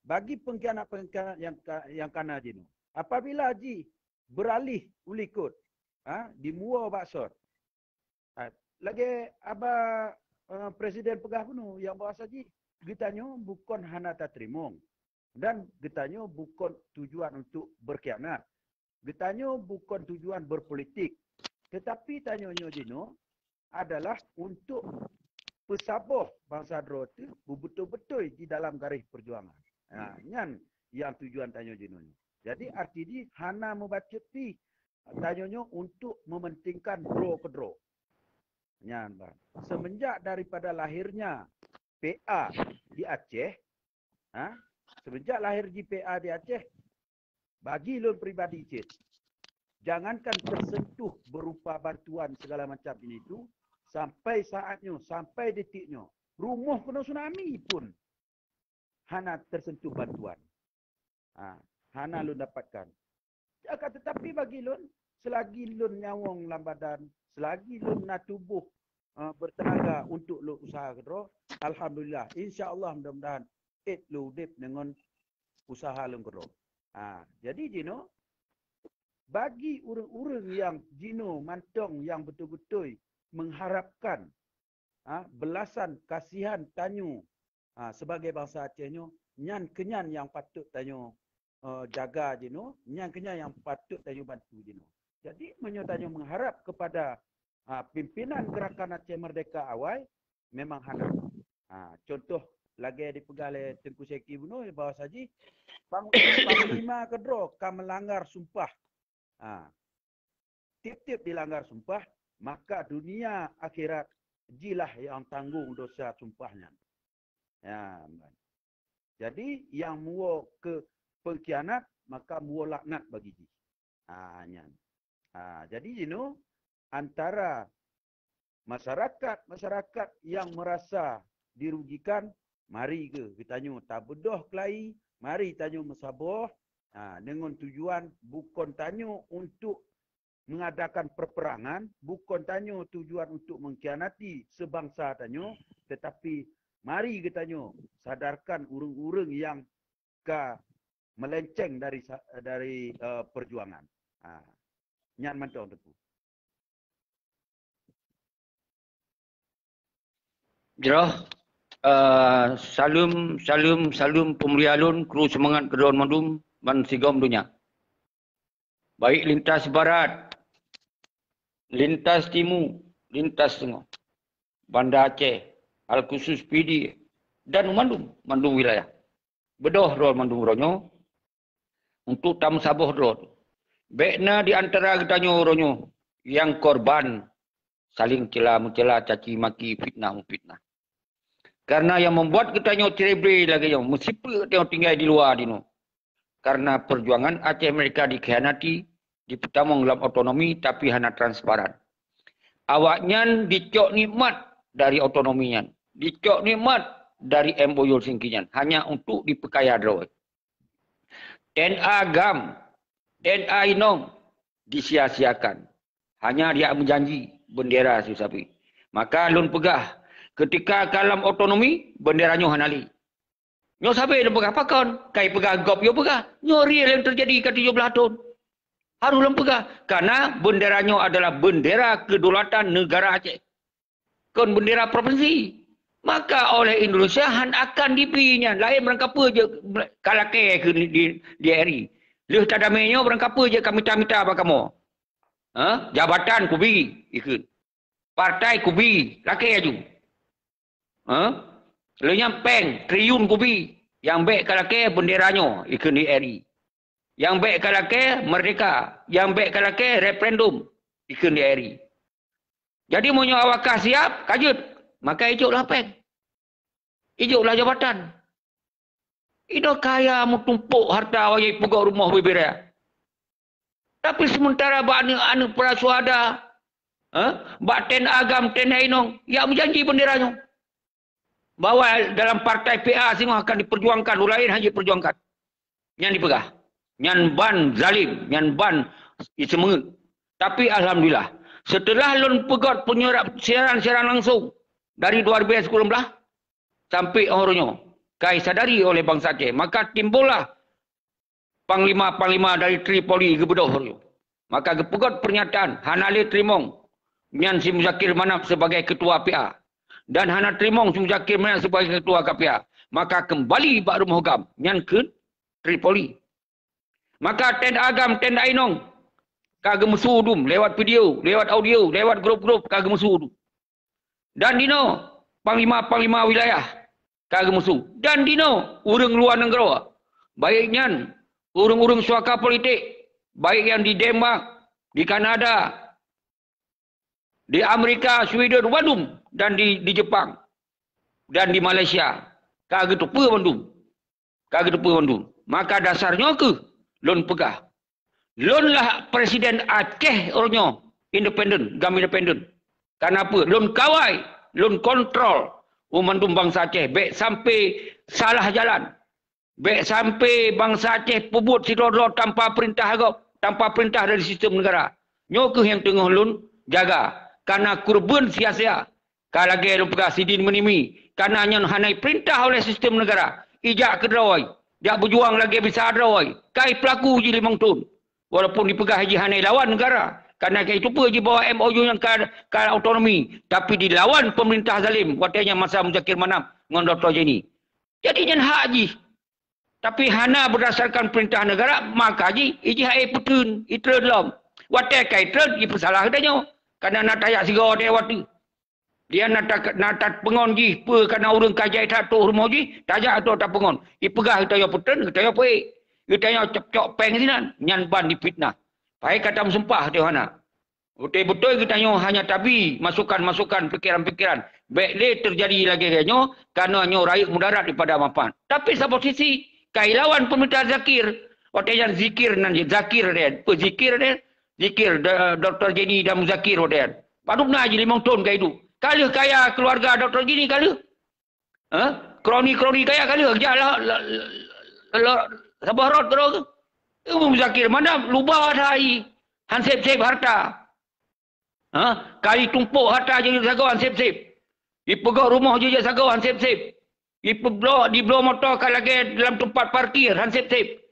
bagi pengkhianat-pengkhianat yang yang kana jinoe. Apabila jih beralih ulikot, ha, dimuwoe bak sot. Ha, lagée aba uh, presiden peugah bunoe yang bahasa jih geutanyoe bukon hana tateurimong dan geutanyoe bukon tujuan untuk berkhianat. Geutanyoe bukon tujuan berpolitik, tetapi tanyoe nyoe jinoe adalah untuk peusaboh bansa droe teuh beubeutôi-beutôi di dalam garéh perjuangan. Ha, nyan yang tujuan tanyoe jinoe nyoe. Jadi arti jih hana meubacut pih tanyoe nyoe untuk mementingkan droe keudroe. Nyan ban. Semenjak daripada lahirnya P A di Aceh, ha? Semenjak lahir jih P A di Aceh, bagi lôn pribadi cit, jangankan tersentuh berupa bantuan segala macam ini itu, sampai saat nyoe, sampai detik nyoe, rumoh keunoe tsunami pun hana tersentuh bantuan. Ha, hana lôn dapatkan. Akan tetapi bagi lôn, selagi lôn nyawöng lam badan, selagi lôn na tuboh uh, bertenaga untuk lôn usaha keudroe, alhamdulillah, insya Allah mudah-mudahan ék lôn udép deungon usaha lôn keudroe. Ha, jadi jinoe bagi ureuëng-ureuëng yang jinoe mantong yang beutôi-beutôi mengharapkan ha, belasan kasihan tanyoe ha, sebagai bansa Aceh nyoe, nyan keunyan yang patut tanyoe uh, jaga jinoe, nyan keunyan yang patut tanyoe bantu jinoe. Jadi meunyoe tanyoe mengharap kepada Ha, pimpinan Gerakan Aceh Merdeka awai memang hana. Ha, contoh lagée dipeugah lé Teungku Syeki bunoe bahwa saji pang-, panglima keudroe ka melanggar sumpah. Ha, tiep-tiep dilanggar sumpah, maka dunia akhirat jilah yang tanggung dosa sumpah nyan. Ya, jadi yang muwoe keu pengkhianat, maka muwoe laknat bagi jih. Ha, nyan. Ha, jadi jinoe antara masyarakat-masyarakat yang merasa dirugikan, mari ke geutanyoe tabeudôh keulayi, mari tanyoe meusaboh, ha, deungon tujuan bukon tanyoe untuk mengadakan perperangan, bukon tanyoe tujuan untuk mengkhianati sebangsa tanyoe, tetapi mari geutanyoe sadarkan ureuëng-ureuëng yang ka melenceng dari sa-, dari, eh, perjuangan. Ha. Nyan mantong Teungku. Jroh, eh, saleuem, saleuem, saleuem peumulia lôn, kru seumangat keudroe mandum ban sigom donya. Baik lintas barat, lintas timu, lintas teungoh, Banda Aceh, al khusus Pidie, dan mandum, mandum wilayah. Beudôh droe mandum uroe nyoe untuk tameusaboh droe. Bék na di antara geutanyoe uroe nyoe nyang korban saléng cela-meucela, caci maki, fitnah-meufitnah. Karena nyang membuat geutanyoe cerebre lagée nyoe, meusipeue geutanyoe tinggai di luwa dinoe. Karena perjuangan Aceh Merdeka dikhianati, dipeutamong lam otonomi tapi hana transparan. Awaknyan dicok nikmat dari otonomi nyan, dicok nikmat dari M O U Helsinki nyan hanya untuk dipeukaya droe. T N A GAM, T N A inong disia-siakan. Hanya diak meujanji bendera sisabe. Maka lôn peugah, ketika ka lam otonomi, bendera nyoe hana lé. Nyoe sabe lôn peugah pakon, kai peugah gob yo peugah. Nyoe real yang terjadi ka tujoh blaih thon. Harus lôn peugah, karena bendera nyoe adalah bendera kedaulatan negara Aceh. Kon bendera provinsi. Maka oleh Indonesia han akan dibi nyan. Laén barangkapeue jeuet ka lakée keu di, di, di R I. Lheueh tadamé nyoe barangkapeue jeuet ka mita-mita bak kamoe. Ha? Jabatan kubi ikheun. Partai kubi lakée aju. Ha? Lheueh nyan péng triliun kubi nyang bék ka lakée bendera nyoe ikheun di R I. Nyang bék ka lakée merdeka, nyang bék ka lakée referendum ikheun di R I. Jadi meunyoe awak ka siap, ka jeuet, maka ijok lah péng. Ijok lah jabatan. Inoe kaya meutumpok harta awak nyang peugok rumoh bubira. Tapi sementara bak aneuk-aneuk para syuhada, eh, bak T N A GAM, T N A inong, jak meujanji bendera nyoe. Bahwa dalam partai P A singoh akan diperjuangkan, ureuëng laén hana jiperjuangkan. Nyan dipeugah. Nyan ban zalim, nyan ban iseumeuet. Tapi alhamdulillah, setelah lôn peugét penyuara-, siaran-siaran langsung dari dua ribu sembilan belas sampai uroe nyoe, kai sadari oleh bansa Aceh, maka timbullah panglima-panglima dari Tripoli geubeudôh uroe nyoe. Maka geupeugét pernyataan hana lé teurimong nyan si Muzakir Manaf sebagai ketua P A dan hana teurimong si Muzakir Manaf sebagai ketua K P A, maka keumbali bak rumoh GAM nyan keu Tripoli. Maka T N A GAM, T N A inong ka geumeusu dum lewat video, lewat audio, lewat grup-grup ka geumeusu dum. Dan dinoe panglima-panglima wilayah ka geumeusu. Dan dinoe ureuëng luwa nanggroe, baik nyan ureuëng-ureuëng suaka politik, baik nyang di Denmark, di Kanada, di Amerika, Sweden, bandum, dan di, di Jepang, dan di Malaysia, ka geuteupeue bandum. Ka geuteupeue bandum. Maka dasar nyoe kheueh lôn peugah, lôn lah presiden Aceh uroe nyoe independen, GAM independen. Kenapa? Lôn kawai, lôn kontrol u mandum bansa Aceh, bék sampai salah jalan. Bék sampai bansa Aceh peubuet sidroe-droe tanpa perintah gob, tanpa perintah dari sistem negara. Nyoe kheueh nyang teungoh lôn jaga, kana keureubeuen sia-sia. Ka lagée lôn peugah sidin meunimi, kana nyan hana iperintah oleh sistem negara. Ijak keudroe, jak beujuang lagée bisa droe, kai peulaku jih limong thon. Walaupun jipeugah jih hana ilawan negara, kana ka jiteupeue jih bahwa M O U nyan ka, ka otonomi, tapi dilawan pemerintah zalim watée nyan masa Muzakir Manaf ngon Dokto Zaini. Jadi nyan hak jih. Tapi hana berdasarkan perintah negara, maka jih ijih hai peuteun, itreun lom. Watée ka itreun, ipeusalah geutanyoe. Kana na tajak sigoe deh watèe. Dia na ta-, na tapeungon jih, peue kana ureueng ka jai that trok rumoh jih, tajak atau tapeungon. Ipeugah geutanyoe peuteun, geutanyoe peuék. Geutanyoe cok-cok péng sinan, nyan ban difitnah. Pai ka tameusumpah teuh hana. Beutôi-beutôi geutanyoe hanya tabi masukan-masukan, pikeran-pikeran. Bèk lé teujadi lagèe nyoe, kareuna nyoe rayeuk mudarat daripada manfaat. Tapi saboh sisi, ka ilawan peuminta zakir. Watèe nyan zikir nan jih, zakir deh. Peue zikir deh? Zikir, do-, Doktor Jenny dan Muzakir watèe nyan. Padub na jilimong thon ka iduek. Ka lheueh kaya keuluwarga Doktor Jenny ka lheueh. Ha? Kroni-kroni kaya ka lheueh. Jak la, la, la, la, saboh rot keudroe. Ibu Muzakir, mana luba that hai. Han sép-sép harta. Ha? Ka itumpôk harta jeuet sagoe han sép-sép. Ipeugöt rumoh jeuet sagoe han sép-sép. Ipeubloe, dibloe moto ka lagèe lam teumpat parkir han sép-sép.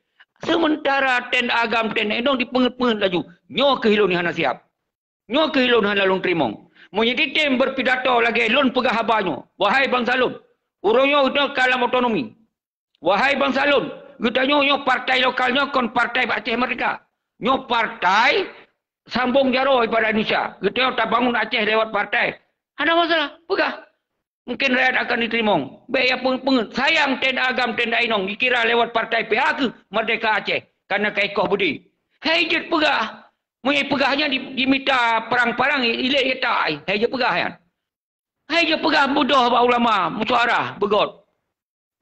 Seumeuntara ten agam ten inong dipeungeut-peungeut laju. Nyoe keuh ilôn hana siap. Nyoe keuh ilôn hana lôn teurimong. Meunyoe jitem beurpidato lagèe lôn peugah haba nyoe, wahai bansa lôn, uroe nyoe geutanyoe ka lam otonomi. Wahai bansa lôn, geutanyoe nyoe partai lokal nyoe kon partai Aceh Merdeka. Nyoe partai sambong jaroe pada Indonesia. Geutanyoe tabangun Aceh lewat partai. Hana masalah, peugah. Mungkin rakyat akan jiteurimong. Bèk ya peungeut-peungeut. Sayang tenda agam tenda inong jikira lewat partai P A keuh Merdeka Aceh. Kareuna ka ikoh beudé. Hai jeuet peugah. Meunyoe peugah nyan di-, jimita parang-parang, ilèe ita ai. Hai jeuet peugah nyan. Hai jeuet peugah mudoh bak ulama, musyawarah, beugöt.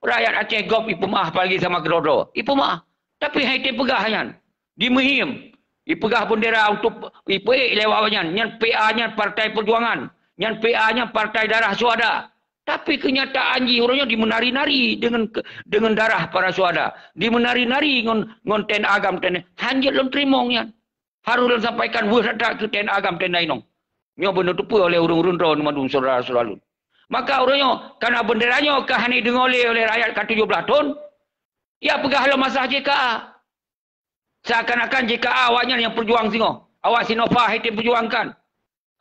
Rakyat Aceh gob ipeumeu'ah apalagi sama keudroe-droe. Ipeumeu'ah. Tapi hai teupeugah nyan. Di Muhim. Ipeugah bendera untuk ipeuék lé awaknyan. Nyan P A nyan Partai Perjuangan. Nyan P A nyan Partai Darah Syuhada. Tapi keunyataan jih uroe nyoe dimeunari-nari deungon ke-, deungon darah para syuhada. Dimeunari-nari ngon, ngon ten agam ten. Hanjeuet lôn teurimong nyan. Harôh lôn sampaikan weueh that-that keu ten agam ten inong. Nyoe beuneuteupeu oleh ureueng-ureueng droe mandum syedara-syedara lôn. Maka uroe nyoe, kana bendera nyoe ka hana deungoe lé oleh rakyat ka tujoh blaih thon, ya peugah lom masa J K A. Seakan-akan J K A awaknyan nyang peujuang singoh. Awak Sinova hai teupeujeuangkan.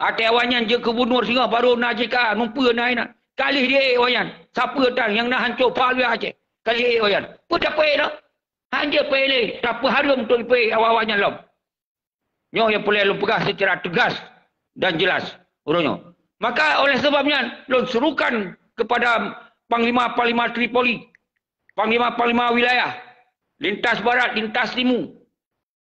Até awaknyan jeuet gubunur singoh barô na J K A, numpeue na inan. Ka lheueh jiék awaknyan. Sapeue tan nyang na hanco pha luwa Aceh. Ka lheueh jiék awaknyan. Peue tapeuék lom? Hanjeuet peuék lé, tapeuhareuem untuk ipeuék awak-awaknyan lom. Nyoe nyang peureulèe lôn peugah seucara teugas dan jelas uroe nyoe. Maka oleh sebab nyan, lôn serukan kepada panglima-panglima Tripoli, panglima-panglima wilayah, lintas barat, lintas timu,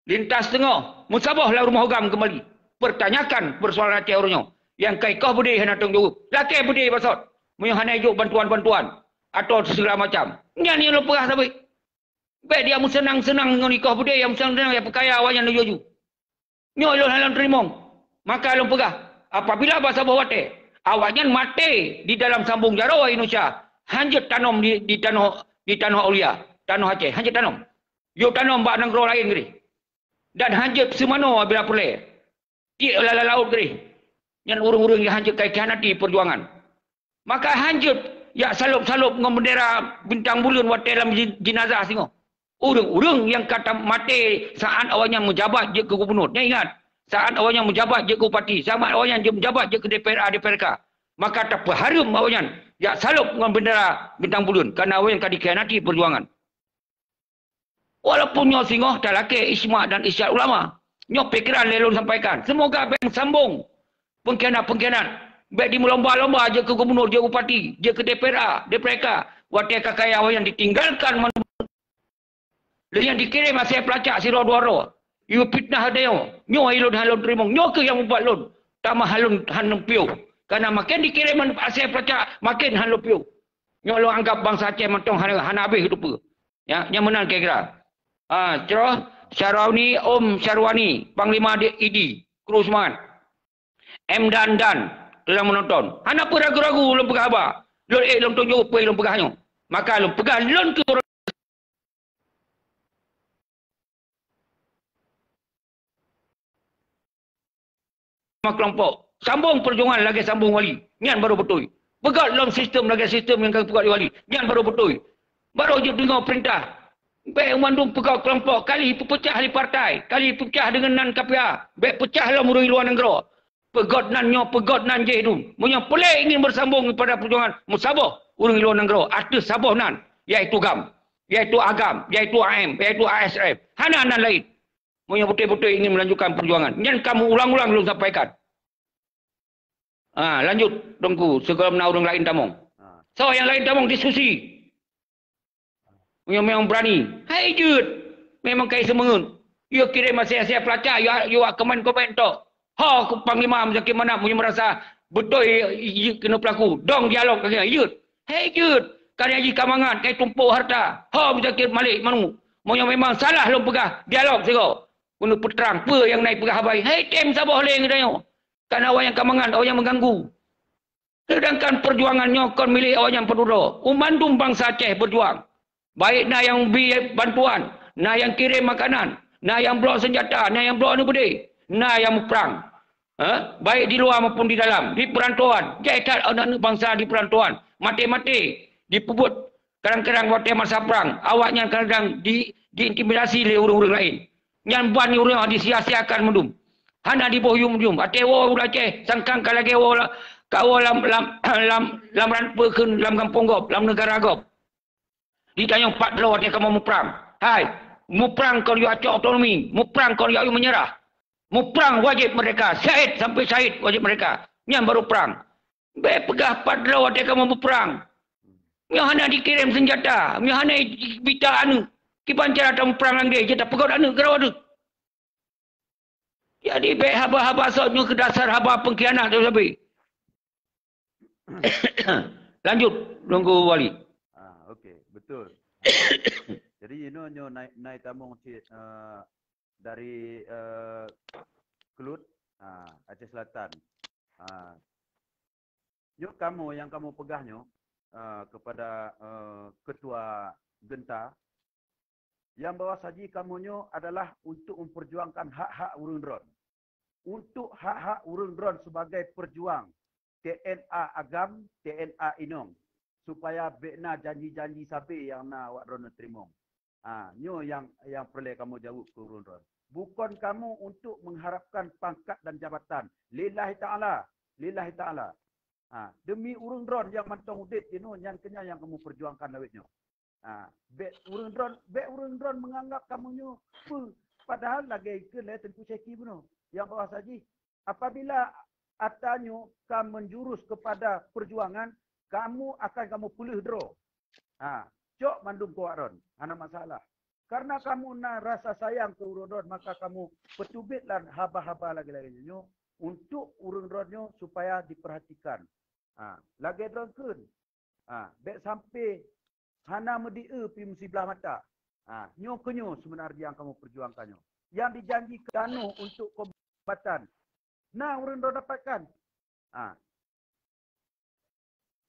lintas teungoh, meusaboh lam rumoh ugam keumbali. Pertanyakan peusoalan Aceh uroe nyoe. Nyang ka ikoh beudé hana tanggung jaweueb. Lakèe beudé basot. Meunyoe hana ijok bantuan-bantuan atau segala macam. Nyan nyang lôn peugah sabe. Bèk dia meuseunang-seunang ngon ikoh beudé nyang meuseunang-seunang nyang peukaya awaknyan laju-laju. Nyoe lôn hana lôn teurimong. Maka lôn peugah, apabila bak saboh watèe awaknyan maté di dalam sambong jaroe Indonesia, hanjeuet tanom di, di tanoh, di tanoh aulia, tanoh Aceh, hanjeuet tanom. Yue tanom bak nanggroe laén keudéh. Dan hanjeuet seumanoe bila peureulèe. Tiek lam laôt keudéh. Nyan ureueng-ureueng nyang hanjeuet ka ikhianati peujuangan. Maka hanjeuet jak salôb-salôb ngon bendera bintang buleuen watèe lam ji-, jenazah singoh. Ureueng-ureueng nyang ka ta-, maté saat awaknyan meujabat jeuet keu gubunur. Nyan ingat, saat awaknyan meujabat jeuet keu bupati, saat awaknyan jeuet meujabat jeuet keu D P R A, D P R K. Maka tapeuhareuem awaknyan jak salôb ngon bendera bintang buleuen, kareuna awaknyan ka dikhianati peujuangan. Walaupun nyoe singoh talakèe ijma dan ijtihad ulama. Nyoe pikeran lé lôn sampaikan. Seumoga bèk sambong peungkhianat-peungkhianat. Bèk jimeulomba-lomba jeuet keu gubunur, jeuet bupati, jeuet keu D P R A, D P R K. Watèe ka kaya awaknyan ditinggalkan man-, lé nyan dikirém asèe peulacak sidroe dua droe. Yue fitnah tanyoe. Nyoe lôn hana lôn teurimong. Nyoe kheueh nyang mubat lôn. Tamah lôn hana lôn piôh. Kareuna maken dikirém asèe peulacak, maken hana lôn piôh. Nyoe lôn anggab bansa Aceh mantong hana, hana habéh teupeue. Ya, nyang meunan kira-kira. Ah, Syaroni, Om Syarwani, Panglima di I D I, kru seumangat. M Dan Dan, teulang meunonton. Hana peue ragu-ragu lôn peugah haba. Lôn ék lôn tunjok peue lôn peugah nyoe. Maka lôn peugah lôn keu kelompok. Sambong peujuangan lagèe sambong wali. Nyan baru beutôi. Peugöt lom sistem lagèe sistem nyang ka peugöt lé wali. Nyan baru beutôi. Baru jeuet deungoe peurintah. Bèk mandum peugöt kelompok, ka lheueh peupeucah lé partai, ka lheueh peupeucah deungon nan K P A. Bèk peucah lom ureueng luwa nanggroe. Peugöt nan nyoe, peugöt nan jéh dum. Meunyoe peureulèe ingin beusambong pada peujuangan, meusaboh ureueng luwa nanggroe ateueh saboh nan, yaitu GAM, yaitu AGAM, yaitu A M, yaitu A S F. Hana nan laén. Meunyoe beutôi-beutôi ingin meulanjutkan peujuangan, nyan ka meuulang-ulang lôn sampaikan. Ha, lanjut, Teungku, sigohlom na ureuëng laén tamong. Ha. Soe nyang laén tamong diskusi. Meunyoe memang beurani, hai jeuet. Memang kai seumeungeut. Yue kirém asai-asai peulacak, yue, yue komen-komen tok. Ho keu Panglima Muzakir Manaf meunyoe meurasa beutôi jeuet keuneuk peulaku. Dong dialog lagée nyan, jeuet. Hai jeuet. Karena jih ka mangat, kai tumpôk harta. Ho Muzakir Malik Manuk. Meunyoe memang salah lôn peugah, dialog sigoe. Keuneuk peutrang peue nyang na ipeugah haba. Hai tem saboh lé geutanyoe. Karena awak nyang ka mangat, awak nyang meuganggu. Sedangkan perjuangan nyoe kon milék awak nyang padum droe. Mandum bansa Aceh berjuang. Baik na nyang bi bantuan, na nyang kirém makanan, na nyang bloe seunjata, na nyang bloe aneuk beudé, na nyang muprang. Ha? Baik di luwa maupun di dalam, di peurantauan. Jai that aneuk-aneuk bansa di peurantauan. Maté-maté, dipeubuet. Kadang-kadang watée masa prang, awaknyan kadang di, diintimidasi lé ureuëng-ureuëng laén. Nyan ban ureuëng disia-siakan mandum. Hana diboh yum-yum. Até woe ureuëng Aceh, sangkang ka lagée woe la-, ka woe lam, lam, lam, lam ran peue kheun lam gampông gob, lam neugara gob. Ditanyong pat droe watée kamoe muprang. Hai, muprang kon yue acok otonomi, muprang kon yue menyerah. Muprang wajéb merdeka, syahid sampai syahid wajéb merdeka. Nyan baru prang. Bék peugah pat droe watée kamoe muprang. Nyoe hana dikirém seunjata, nyoe hana bita aneuk. Kiban cara tamuprang lagée jeuet tapeugét aneuk keudroe teuh. Jadi bék haba-haba soe nyoe keu dasar haba pengkhianat sabe. Lanjut, Teungku Wali. Ah, okey, betul. Jadi inoe nyoe nai, nai tamong cit, eh, dari, eh, Kelut, ah, Aceh Selatan. Ah, nyoe kamoe nyang kamoe peugah nyoe, eh, kepada, eh, ketua Genta, nyang bahwa saji kamoe nyoe adalah untuk memperjuangkan hak-hak ureuëng droen. Untuk hak-hak ureuëng droen sebagai pejuang T N A agam, T N A inong, supaya bék na janji-janji sabe nyang na awak droen teurimong. Ha, nyoe nyang, nyang peureulée kamoe jaweueb keu ureuëng droen. Bukon kamoe untuk mengharapkan pangkat dan jabatan. Lillahi ta'ala. Lillahi ta'ala. Ha, demi ureuëng droen nyang mantong udeb jinoe nyan keunyan nyang kamoe perjuangkan lawét nyoe. Ha, bék ureuëng droen, bék ureuëng droen menganggap kamoe nyoe peue. Padahal lagée ikheun lé Teungku Syeki bunoe. Nyang bahwa saji, apabila ata nyoe ka menjurus kepada perjuangan, kamoe akan kamoe peuleueh droe. Ha, cok mandum keu awak droen, hana masalah. Karena kamoe na rasa sayang keu ureuëng droen, maka kamoe peuteubiet lam haba-haba lagée-lagée nyoe untuk ureuëng droen nyoe supaya diperhatikan. Ha, lagée droen kheun. Ha, bék sampai hana meudieu pi meusiblah mata. Ha, nyoe keunyoe sebenarnya nyang kamoe perjuangkan nyoe. Nyang dijanjikan tanoh untuk kombatan. Na ureuëng droen dapatkan. Ha.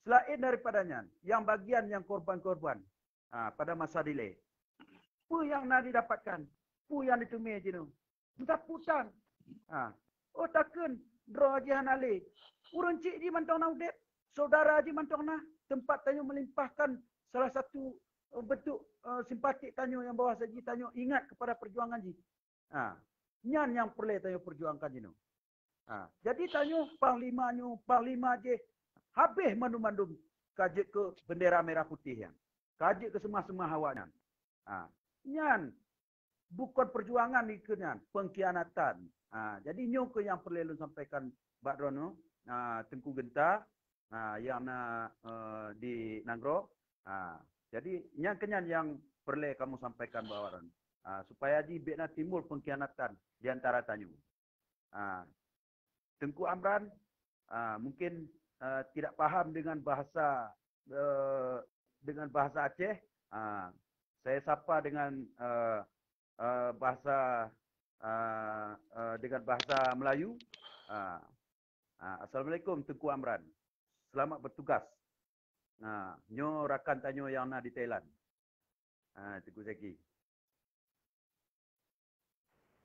Selain daripada nyan, yang bagian yang korban-korban, ha, pada masa dilée, peue nyang na didapatkan? Peue nyang diteumé jinoe? Meusapeue tan. Ha. Oh, takheun droe jih hana lé. Ureuëng chik jih mantong na udeb, saudara jih mantong na, teumpat tanyoe melimpahkan salah satu, eh, bentuk, eh, simpatik tanyoe nyang bahwa saji tanyoe ingat kepada perjuangan jih. Ha. Nyan nyang peureulée tanyoe perjuangkan jinoe. Ha. Jadi tanyoe panglima nyoe, panglima jih habéh mandum-mandum ka jeuet keu bendera merah putih nyan. Ka jeuet keu seumah-seumah awaknyan. Ha. Nyan bukon perjuangan ikheun nyan, pengkhianatan. Ha, jadi nyoe keuh nyang peureulée lôn sampaikan bak droeneuh, ha, Teungku Genta, ha, nyang na, eh, di nanggroe. Ha, jadi nyan keunyan nyang peureulée kamoe sampaikan bak awak droeneuh. Ha, supaya jih bék na timbul pengkhianatan di antara tanyoe. Ha, Teungku Amran, ah, mungkin, ah, tidak paham dengan bahasa, eh, dengan bahasa Aceh. Ah, saya sapa dengan, eh, eh, bahasa, ah, eh, dengan bahasa Melayu. Ah, ah, Assalamualaikum Teungku Amran. Selamat bertugas. Nah, nyoe rakan tanyoe nyang na di Thailand. Ah, Teungku Zaki.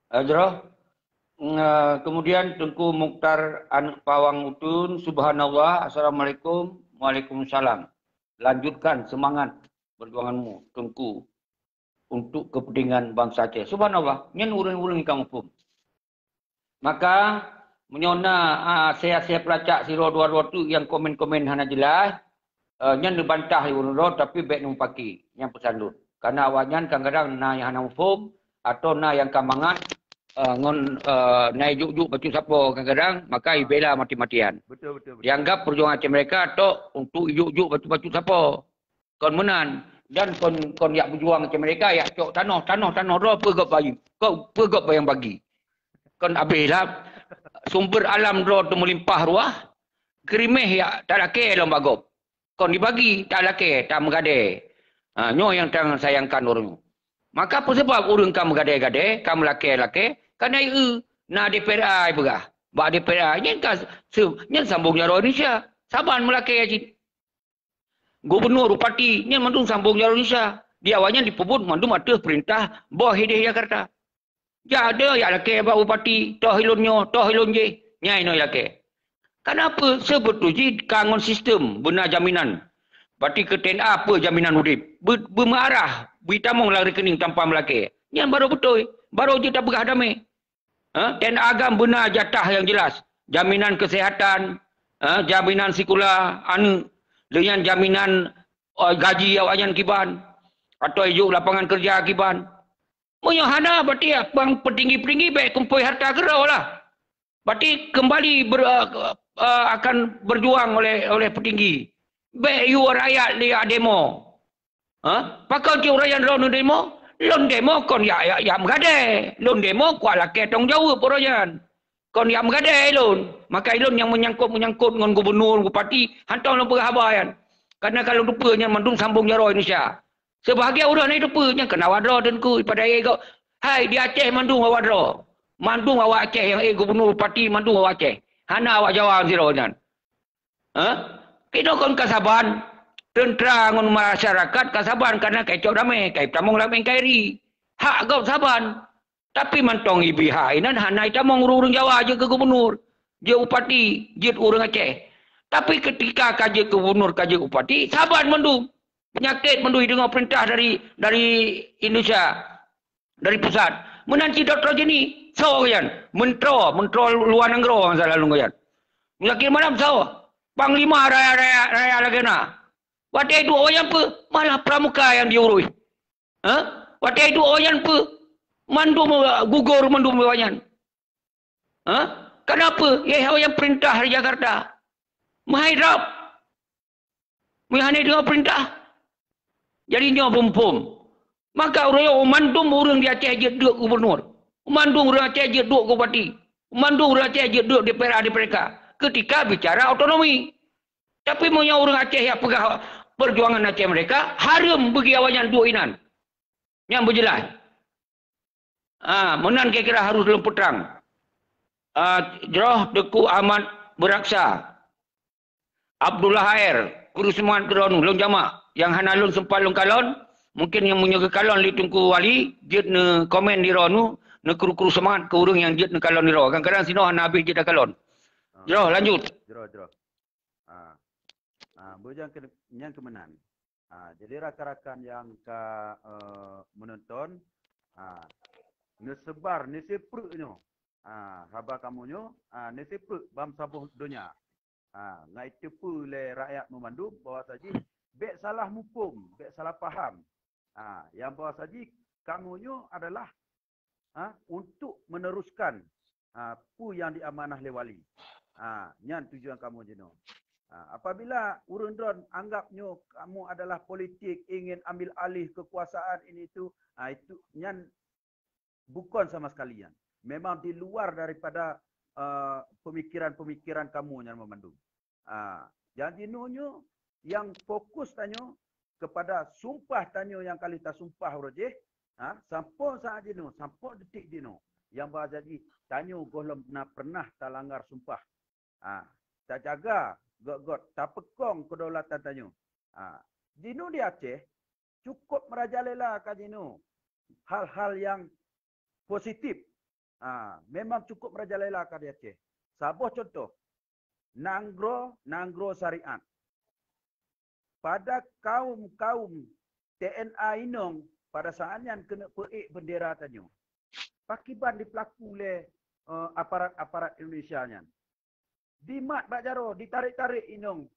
Halo. Nah, kemudian Teungku Mukhtar aneuk Pawang Utun, subhanallah, assalamualaikum, waalaikumsalam. Lanjutkan semangat perjuanganmu, Teungku, untuk kepentingan bangsa Aceh. Subhanallah, nyan ureuëng-ureuëng nyang ka muphom. Maka, meunyoe na, ah, asai-asai peulacak sidroe dua droe teuk nyang komen-komen hana jeulaih, eh, nyan neubantah lé ureuëng droe, tapi bék neumupaki, nyan peusan lôn. Karena awaknyan kadang-kadang na nyang hana muphom, atau na nyang ka mangat, eh, ngon, eh, na ijuk-juk bacut sapo kadang-kadang, maka ibela mati-matian. Betul, betul, betul. Dianggap perjuangan Aceh Merdeka tok untuk ijuk-juk bacut-bacut sapo. Kon meunan, dan kon, kon yak beujuang Aceh Merdeka, yak cok tanoh, tanoh, tanoh droe peugop bayi, kok peugop bayang bagi. Kon abéh lah, sumber alam droe teu meulimpah ruah, keurimeh yak talakée lom bagop. Kon dibagi, talakée, tameugadée. Ha, nyoe nyang tang sayangkan ureuëng. Maka peue sabab ureuëng ka meugadée-gadée, ka meulakée-lakée, ka na ié, na D P R A ipeugah. Bak D P R A, nyan ka se-, nyan sambong jaroe Indonesia. Saban meulakée cit. Gubernur, bupati, nyan mandum sambong jaroe Indonesia. Di awaknyan dipeubuet mandum ateueh peurintah boh idéh Jakarta. Jak deuh yak lakée bak bupati, toh ilôn nyoe, toh ilôn jéh, nyang inoe lakée. Kenapa? Seubeutôi jih ka ngon sistem beuna jaminan. Bati keu T N A peue jaminan udép? Be-, beumeuarah, beuitamong lam rekening tanpa meulakée. Nyan barô beutôi, barô jeuet tapeugah damé. Ha? T N A agam beuna jatah nyang jelas. Jaminan keuseuhatan, ha? Jaminan sikula aneuëk, lheueh nyan jaminan, eh, gaji awaknyan kiban, atau ijok lapangan kerja kiban. Meunyoe hana, berarti bang peutinggi-peutinggi bék kumpôi harta keudroe lah. Berarti kembali ber-, eh, eh, akan berjuang oleh, oleh peutinggi. Bék yue rakyat liak demo. Ha? Pakon cit ureuëng droeneuh demo? Lôn demo kon yak, yak, yak meugadée. Lôn demo kuat lakée tanggung jaweueb ureuëng nyan. Kon yak meugadée lôn. Maka lôn nyang meunyangkot-meunyangkot ngon gubernur, bupati, hantom lôn peugah haba nyan. Karena kalau lupa nyan mandum sambong jaroe Indonesia. Sebahagian ureuëng hana jiteupeue, nyan keunan awak droe Teungku, pada ék gob. Hai, di Aceh mandum awak droe. Mandum awak Aceh nyang ék gubernur, bupati, mandum awak Aceh. Hana awak Jawa sidroe nyan. Ha? Kinoe kon ka saban, teuntra ngon masyarakat ka saban, karena ka icok damé, ka itamong lam N K R I. Hak gob saban. Tapi mantong ibi hak inan hana itamong ureuëng-ureuëng Jawa jeuet keu gubernur, jeuet bupati, jeuet ureuëng Aceh. Tapi ketika ka jeuet keu gubernur, ka jeuet bupati, saban mandum. Peunyakét mandum ideungoe peurintah dari, dari Indonesia, dari pusat. Meunan cit Doktor Jeni, soe geuyan? Menteri, menteri luwa nanggroe masa lalu geuyan. Meunyoe kira malam soe? Panglima raya-raya, raya lagée na. Watée duek awaknyan peue? Malah pramuka nyang jiurus. Ha? Watée duek awaknyan peue? Mandum, eh, gugur mandum awaknyan. Ha? Kenapa? Yeh awaknyan peurintah di Jakarta. Meuhai drob. Meuhai deungoe peurintah. Jadi nyoe phom-phom. Maka ureuëng mandum ureuëng di Aceh jeuet duek gubernur. Mandum ureuëng Aceh jeuet duek bupati. Mandum ureuëng Aceh jeuet duek D P R A, D P R K. Ketika bicara otonomi. Tapi meunyoe ureuëng Aceh nyang peugah perjuangan Aceh Merdeka, hareuem bagi awaknyan duek inan. Nyang beujeulaih. Ah, meunan kira-kira harus lôn peutrang. Ah, jroh Teungku Ahmad Beuraksa, Abdullah H R, kru seumangat keu droeneuh lôn jamak, nyang hana lôn sempat lôn kalon, mungkin nyang meunyoe geukalon lé Teungku Wali, jeuet neukomen di droeneuh, neukru-kru seumangat keu ureuëng nyang jeuet neukalon di droe. Kadang-kadang sinoe hana habéh jeuet takalon. Ah. Jroh, lanjut. Jroh, jroh. Ah. Ah, beujang ke-, nyang keumenan. Ah, jadi rakan-rakan nyang ka, eh, menonton, ah, neusebar, neuseuprek nyoe. Ah, haba kamoe nyoe, ah, neuseuprek bak saboh donya. Ah, ngai teupeue lé rakyat meumandum bahwa saji bék salah muphom, bék salah paham. Ah, nyang bahwa saji kamoe nyoe adalah, ha, untuk meneruskan, ha, peue nyang diamanah lé wali. Ha, nyan tujuan kamoe jinoe. Ha, apabila ureuëng droe anggap nyoe kamoe adalah politik, ingin ambil alih kekuasaan ini itu, ha, itu nyan bukon sama sekali nyan. Memang di luar daripada, eh, pemikiran-pemikiran kamoe nyan meumandum. Ah, nyang jinoe nyoe nyang fokus tanyoe kepada sumpah tanyoe nyang ka lheueh tasumpah uroe jih, ha, sampoe saat jinoe, sampoe detik jinoe, nyang bahwa saji tanyoe gohlom na pernah talanggar sumpah. Ha, tajaga göt-göt, tapeukong kedaulatan tanyoe. Ha, jinoe di Aceh, cukup merajalela ka jinoe hal-hal nyang positif. Ha, memang cukup merajalela ka di Aceh. Saboh contoh, nanggroe, nanggroe syariat. Pada kaum-kaum T N A inong pada saat nyan keuneuk peuék bendera tanyoe. Pakiban dipeulaku lé, eh, aparat-aparat Indonesia nyan. Dimat bak jaroe, ditarék-tarék inong.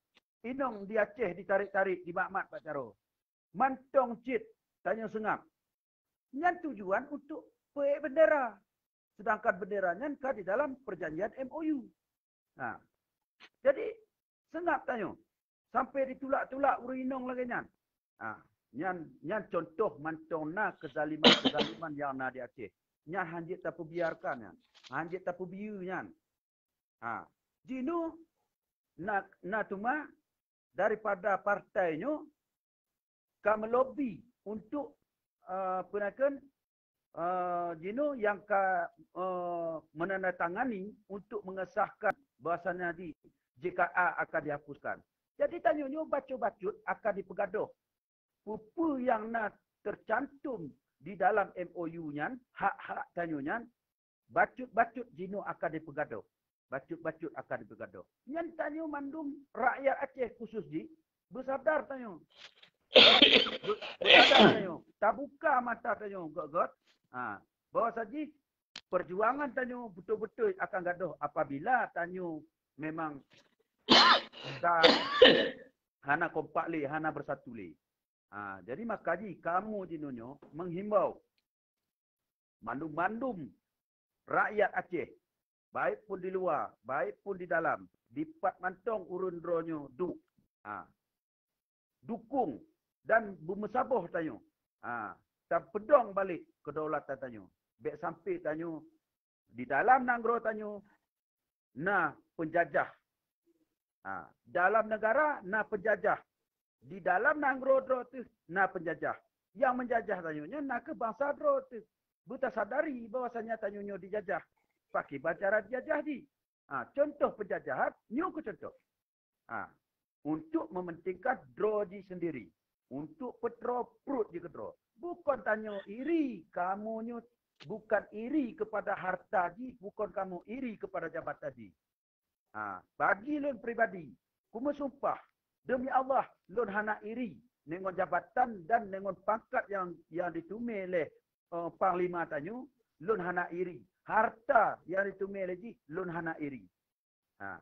Inong di Aceh ditarék-tarék, dimat-mat bak jaroe. Mantong cit tanyoe seungab. Nyan tujuan untuk peuék bendera. Sedangkan bendera nyan ka di dalam perjanjian M O U. Nah, jadi seungab tanyoe sampai ditulak-tulak ureuëng inong lagée nyan. Ah, nyan nyan contoh mantong na kezaliman-kezaliman nyang na di Aceh. Nyan hanjeuet tapeubiarkan nyan. Hanjeuet tapeubiyeu nyan. Ha, jinoe na, na teuma daripada partai nyoe ka melobi untuk, eh, peue nakeuh, eh, jinoe nyang ka, eh, menandatangani untuk mengesahkan bahwasanya di J K A akan dihapuskan. Jadi tanyoe nyoe bacut-bacut akan dipeugadôh. Peue-peue nyang na tercantum di dalam M O U nyan, hak-hak tanyoe nyan, bacut-bacut jinoe akan dipeugadôh. Bacut-bacut akan dipeugadôh. Nyan tanyoe mandum rakyat Aceh khusus jih, beusadar tanyoe. Beusadar tanyoe. Tabuka mata tanyoe göt-göt. Ha, bahwa saji perjuangan tanyoe beutôi-beutôi akan gadôh apabila tanyoe memang ka hana kompak lé, hana beusatu lé. Ha, jadi maka jih kamoe jinoe nyoe menghimbau mandum-mandum rakyat Aceh, baik pun di luwa, baik pun di dalam, dipat mantong ureuëng droe nyoe duek. Ha, dukung dan beumeusaboh tanyoe. Ha, tapeudong balek kedaulatan tanyoe. Bék sampai tanyoe di dalam nanggroe tanyoe na penjajah. Ha, dalam negara na penjajah. Di dalam nanggroe droe teuh na penjajah. Nyang menjajah tanyoe nyan na keuh bansa droe teuh. Beutasadari bahwasanya tanyoe nyoe dijajah. Pakiban cara dijajah jih? Ha, contoh penjajahan, nyoe keuh contoh. Ha, untuk mementingkan droe jih sendiri. Untuk peutroe pruet jih keudroe. Bukon tanyoe iri, kamoe nyoe bukan iri kepada harta jih, bukon kamoe iri kepada jabatan jih. Ha, bagi lôn pribadi, kumeusumpah, demi Allah, lôn hana iri deungon jabatan dan deungon pangkat nyang, nyang diteumé lé, eh, panglima tanyoe, lôn hana iri. Harta nyang diteumé lé jih, lôn hana iri. Ha.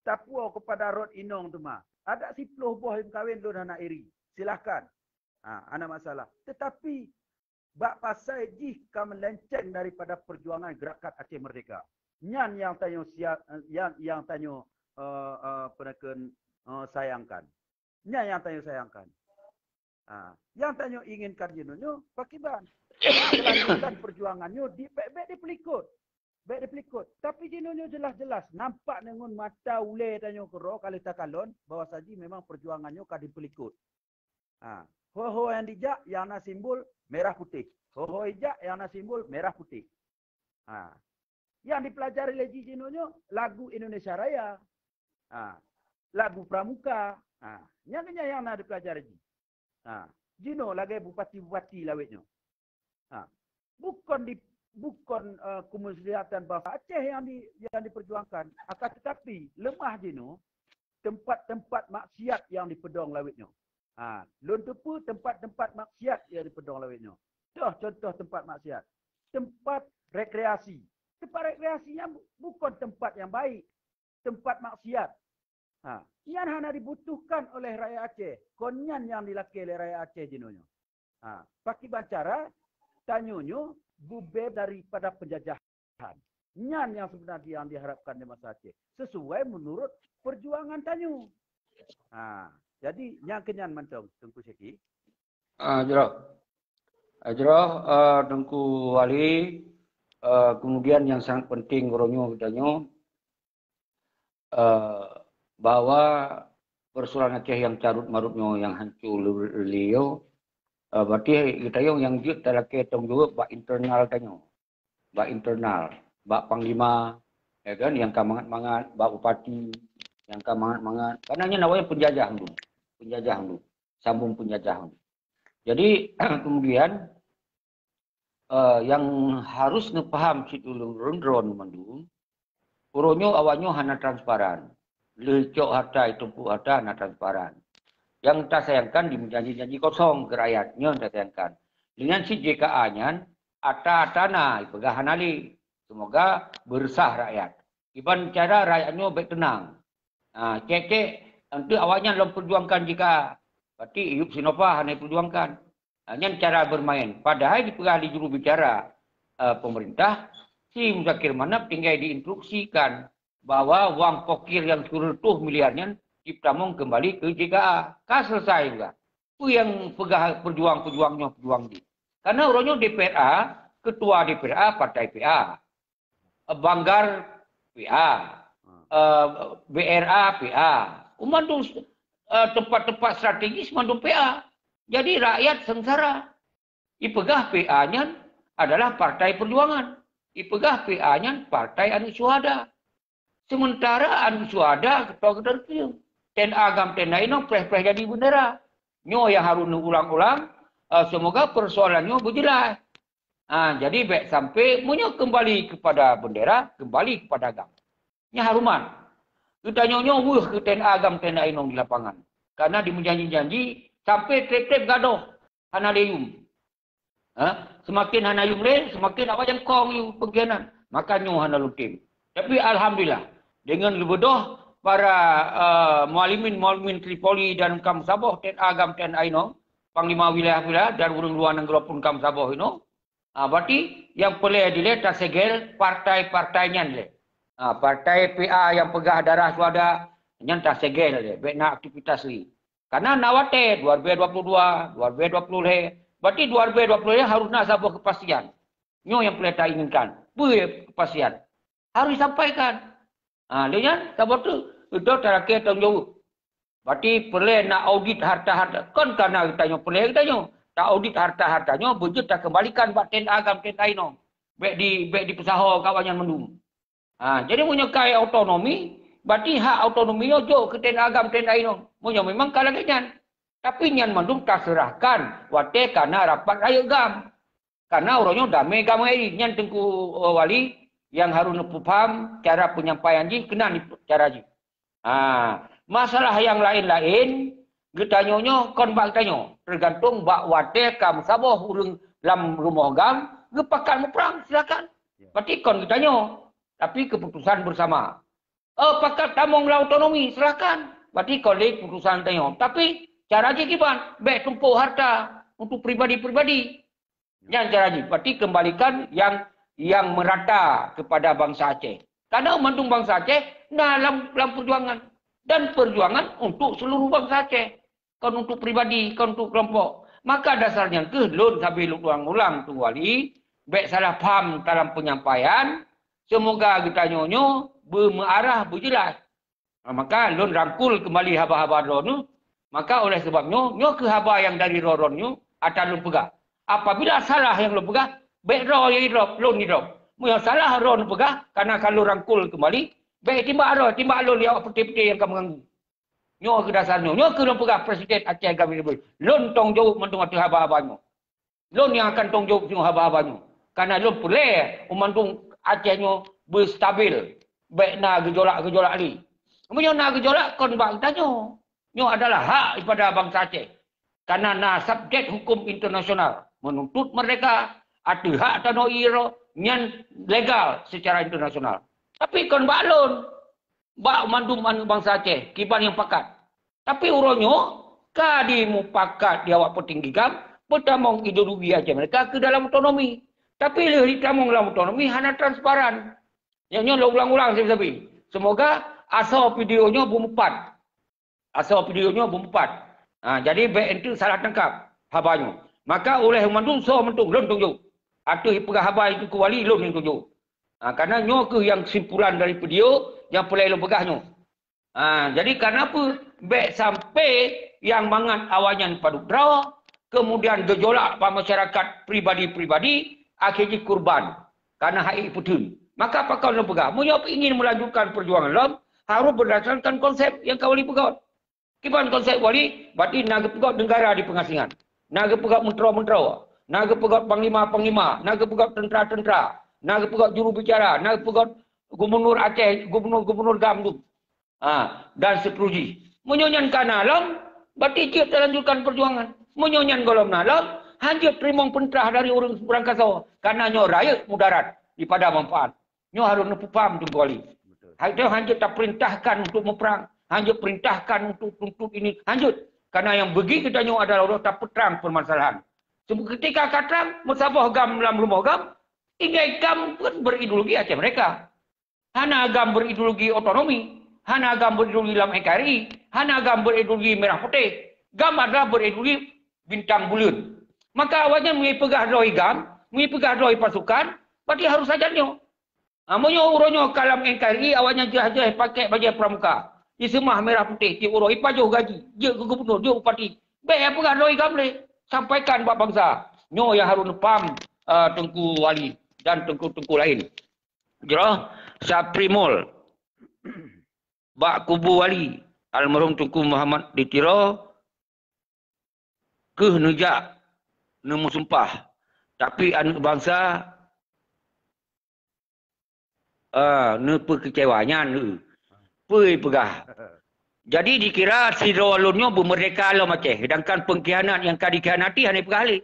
Tapuwoe keupada rot inong teuma. Adak siploh boh meukawen lôn hana iri. Silahkan. Ha, hana masalah. Tetapi bak pasai jih ka meulenceng daripada perjuangan Gerakan Aceh Merdeka. Nyan nyang tanyoe sia-, nyang, nyang tanyoe, eh, eh, peue nakeuh, eh, sayangkan. Nyan nyang tanyoe sayangkan. Ha, nyang tanyoe inginkan jinoe nyoe pakiban. Kelanjutan perjuangan nyoe di, bék, bék dipeulikot. Bék dipeulikot. Tapi jinoe nyoe jelas-jelas nampak deungon mata ulée tanyoe keudroe ka lheueh takalon bahwa saji memang perjuangan nyoe ka dipeulikot. Ha, ho-ho nyang dijak nyang na simbol merah putih. Ho-ho ijak nyang na simbol merah putih. Ha. Nyang dipelajari lé jih jinoe nyoe lagu Indonesia Raya. Ha. Lagu Pramuka. Ha. Nyang keunyan nyang na dipelajari jih. Ha. Jinoe lagée bupati-bupati lawét nyoe. Ha. Bukon di, bukon, eh, keumuslihatan bansa Aceh nyang di, nyang diperjuangkan. Akan tetapi, leumah jinoe tempat-tempat maksiat nyang dipeudong lawét nyoe. Ha, lôn teupeue tempat-tempat maksiat nyang dipeudong lawét nyoe. Toh contoh tempat maksiat. Tempat rekreasi. Tempat rekreasi nyan bu-, bukon tempat nyang baik. Tempat maksiat. Ha, nyan hana dibutuhkan oleh rakyat Aceh. Kon nyan nyang dilakée lé rakyat Aceh jinoe nyoe. Ha, pakiban cara tanyoe nyoe bubé daripada penjajahan. Nyan nyang sebenarnya yang diharapkan di masa Aceh. Sesuai menurut perjuangan tanyoe. Ha, jadi nyang keunyan mantong Teungku Syeki. Ah, jroh. Ah, jroh, ah, Teungku Wali, ah, kemudian yang sangat penting uroe nyoe geutanyoe, eh, bahwa persoalan Aceh nyang carut marut nyoe nyang hancô le-, lé nyoe, eh, berarti geutanyoe nyang jeuet talakée tanggung jaweueb bak internal tanyoe. Bak internal, bak panglima, ya kan, nyang ka mangat-mangat, bak bupati, nyang ka mangat-mangat. Karena nyan awaknyan penjajah dulu. Penjajah dulu. Sambung penjajah dulu. Jadi, kemudian, eh, nyang harus neupaham cit ureuëng droeneuh mandum, uroe nyoe awaknyoe hana transparan. Lheueh cok harta, jitumpôk harta hana transparan. Nyang tasayangkan di janji-janji kosong keu rakyat, nyoe tasayangkan. Deungon cit J K A nyan, ata-ata na, ipeugah hana lé. Seumoga beureusah rakyat. Kiban cara rakyat nyoe bék teunang. Ha, cék-cék, enteuk awaknyan lom perjuangkan J K A. Berarti Eyub Sinopa hana perjuangkan. Ha, nyan cara bermain. Padahai dipeugah lé juru bicara, eh, pemerintah, Si Muzakir Manaf tinggai diinstruksikan bahwa wang pokir nyang sireutôh miliar nyan jipeutamong keumbali keu J K A. Ka selesai juga. Peue nyang peugah peujuang-peujuang nyoe peujuang jih? Karena uroe nyoe D P R A, ketua D P R A partai P A. Banggar P A. Eh, B R A P A. Mandum, eh, tempat-tempat strategis mandum P A. Jadi rakyat sengsara. Ipeugah P A nyan adalah partai perjuangan. Ipeugah P A nyan partai aneuk syuhada. Sementara aneuk syuhada keudroe-keudroe. T N A GAM, T N A inong preh-preh jadi bendera. Nyoe nyang harôh neuulang-ulang, eh, semoga persoalan nyoe beujeulaih. Ha, jadi bék sampai meunyoe keumbali keupada bendera, keumbali keupada GAM. Nyan haruman. Geutanyoe nyoe weueh keu T N A GAM, T N A inong di lapangan. Karena dimeujanji-janji sampai treb-treb gadoh hana lé yum. Ha? Semakin hana yum lé, semakin awak nyang kong yum pengkhianat. Maka nyoe hana lôn tem. Tapi alhamdulillah, dengan geubeudôh para, eh, mualimin-mualimin Tripoli dan GAM saboh T N A GAM, T N A inong, panglima wilayah-wilayah dan ureuëng luwa nanggroe pun GAM saboh inong, ah, berarti nyang peureulée dilée tasegel partai-partai nyan lé. Ah, partai P A nyang peugah darah syuhada nyan tasegel lé, bék na aktivitas lé. Karena na watée dua ribu dua puluh dua, dua ribu dua puluh lhée. Berarti dua ribu dua puluh lhée harôh na saboh kepastian. Nyoe nyang peureulée tainginkan. Peue kepastian? Harôh disampaikan. Ha, lé nyan saboh teuk, beutôi talakée tanggung jaweueb. Berarti peureulée na audit harta-harta. Kon karena geutanyoe peureulée geutanyoe. Ta audit harta-harta nyoe beujeuet takeumbalikan bak T N A GAM, T N A inong. Bék di, bék dipeusaho keu awaknyan mandum. Ha, jadi meunyoe kayée otonomi, berarti hak otonomi nyoe jok keu T N A GAM, T N A inong. Meunyoe memang ka lagée nyan. Tapi nyan mandum taseurahkan watée ka na rapat rayeuk GAM. Karena uroe nyoe damé GAM nyan Teungku, eh, Wali nyang harôh neupeupaham cara penyampaian jih keunan cara jih. Ha, masalah nyang laén-laén, geutanyoe nyoe kon bak geutanyoe, tergantung bak watée ka meusaboh ureuëng lam rumoh GAM geupakat muprang, silakan. Ya. Berarti kon geutanyoe, tapi keputusan bersama. Oh, pakat tamong lam otonomi, silakan. Berarti kon lé keputusan geutanyoe. Tapi cara jih kiban, bék tumpôk harta untuk pribadi-pribadi. Nyan cara jih. Berarti kembalikan yang, yang merata kepada bangsa Aceh. Karena mandum bangsa Aceh na lam, lam perjuangan. Dan perjuangan untuk seluruh bangsa Aceh. Kon untuk pribadi, kon untuk kelompok. Maka dasar nyan keuh lôn sabe lôn ulang-ulang Teungku Wali, bék salah paham dalam penyampaian, semoga geutanyoe nyoe beumeuarah, beujeulaih. Ha, maka lôn rangkul keumbali haba-haba droeneuh. Maka oleh sebab nyoe, nyoe keuh haba nyang dari droeneuh ata lôn peugah. Apabila salah nyang lôn peugah, bék droe nyang idrop, lôn idrop. Meunyoe salah droeneuh peugah, karena ka lôn rangkul keumbali, bék timbak droe, timbak lôn lé awak peuté-peuté nyang ka meuganggu. Nyoe keuh dasar nyoe. Nyoe keuh lôn peugah Presiden Aceh Gabin Ibu. Lôn tong jaweueb mandum ateueh haba-haba nyoe. Lôn nyang akan tong jaweueb nyoe haba-haba nyoe. Karena lôn peureulée mandum Aceh nyoe beustabil. Bék na geujolak-geujolak lé. Meunyoe na geujolak kon bak geutanyoe. Nyoe adalah hak daripada bansa Aceh. Karena na subjek hukum internasional menuntut merdeka ateueh hak tanoh ie droe nyan legal secara internasional. Tapi kon bak lôn. Bak mandum aneuk bansa Aceh, kiban nyang pakat. Tapi uroe nyoe ka dimupakat di awak peutinggi GAM peutamong ideologi Aceh Merdeka keu dalam otonomi. Tapi lheueh ditamong lam otonomi hana transparan. Nyoe, nyoe lôn ulang-ulang sabe-sabe. Semoga asoe video nyoe beumupat. Asoe video nyoe beumupat. Ha, jadi bék enteuk salah tangkap haba nyoe. Maka uleh mandum soe mantong lôn tunjuk. Ateueh peugah haba itu keuwali lôn tunjuk. Ha, karena nyoe keuh nyang kesimpulan dari video nyang peureulée lôn peugah nyoe. Ha, jadi kenapa bék sampai nyang mangat awaknyan padub droe, kemudian gejolak bak masyarakat pribadi-pribadi, akhé jih kurban karena hak ipeutheun. Maka pakon lôn peugah, meunyoe ingin melanjutkan perjuangan lom, harus berdasarkan konsep nyang ka Wali peugöt. Kiban konsep Wali, berarti na geupeugöt negara di pengasingan. Na geupeugöt menteri-menteri, na geupeugöt panglima-panglima, na geupeugöt tentera-tentera, na geupeugöt juru bicara, na geupeugöt gubernur Aceh, gubernur-gubernur GAM tu. Ha, dan seterusnya. Meunyoe nyan ka na lom, berarti jeuet talanjutkan perjuangan. Meunyoe nyan gohlom na lom, hanjeuet teurimong peuntrah dari ureuëng seberang kasoe, karena nyoe rayeuk mudarat daripada manfaat. Nyoe harôh neupeupaham Teungku Wali. Betul. Hai nyoe hanjeuet tapeurintahkan untuk muprang, hanjeuet perintahkan untuk tuntut ini, hanjeuet. Karena nyang beugét geutanyoe adalah uroe tapeutrang permasalahan. Ketika ka trang, meusaboh GAM lam rumoh GAM, Ingat GAM kan berideologi Aceh Merdeka. Hana GAM berideologi otonomi, hana GAM berideologi lam N K R I, hana GAM berideologi merah putih. GAM adalah berideologi bintang buleuen. Maka awaknyan meunyo peugah droe GAM, meunyo peugah droe pasukan, berarti harus sajan nyoe. Ha, meunyoe uroe nyoe ka lam N K R I, awaknyan jeulaih-jeulaih pakai bajée pramuka. Jiseumah merah putih tiep uroe, jipajoh gaji, jeuet keu gubunur, jeuet bupati. Bék peugah droe GAM lé. Sampaikan bak bansa. Nyoe nyang harôh neupaham, eh, Teungku Wali dan teungku-teungku laén. Jroh Sapri Mall bak kubu Wali almarhum Teungku Muhammad di Tiro keuh neujak neumeusumpah. Tapi aneuëk bansa, ah, neupeukeucewa nyan, eh. Peue peugah. Jadi dikira sidroe lôn nyoe beumeurdeka lom Aceh, sedangkan peungkhianat nyang ka dikhianati hana peugah lé.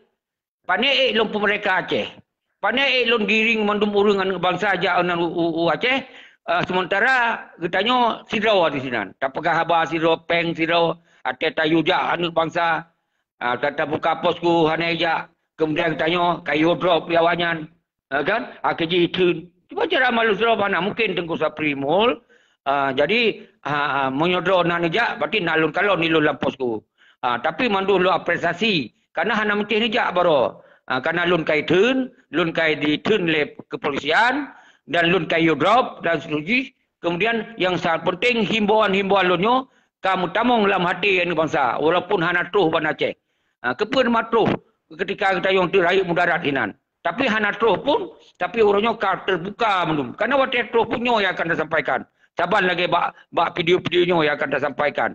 Pane ék lôn peumeurdeka Aceh? Pane ék lôn giring mandum ureuëng aneuëk bansa jak u, u, u Aceh, eh, seumeuntara geutanyoe sidroe disinan. Tapeugah haba sidroe, péng sidroe, até tayue jak aneuëk bansa. Ah, ta-, tabuka posko hana jak, kemudian geutanyoe kayue drop lé awaknyan. Ha, kan? Akhé jih theun. Cuba cara malu sidroe hana mungkin Teungku Sapri Mall. Ah, jadi, ha, ha, meunyoe droe na neujak, berarti na lôn kalon di lôn lam posko. Ah, tapi mandum lôn apresiasi, karena hana meusti neujak baroe. Ah, karena lôn kai theun, lôn kai ditheun lé kepolisian, dan lôn kai yue drop, dan seterusnya. Kemudian, yang sangat penting, himbauan-himbauan lôn nyoe ka meutamong lam hati aneuëk bansa, walaupun hana troh ban Aceh. Ha, keupeue ma troh ketika geutanyoe teuk rayeuk mudarat hinan? Tapi hana troh pun, tapi uroe nyoe ka teubuka mandum. Karena watée troh pun nyoe nyang akan tasampaikan. Saban lagée bak, bak video-video nyoe nyang akan tasampaikan.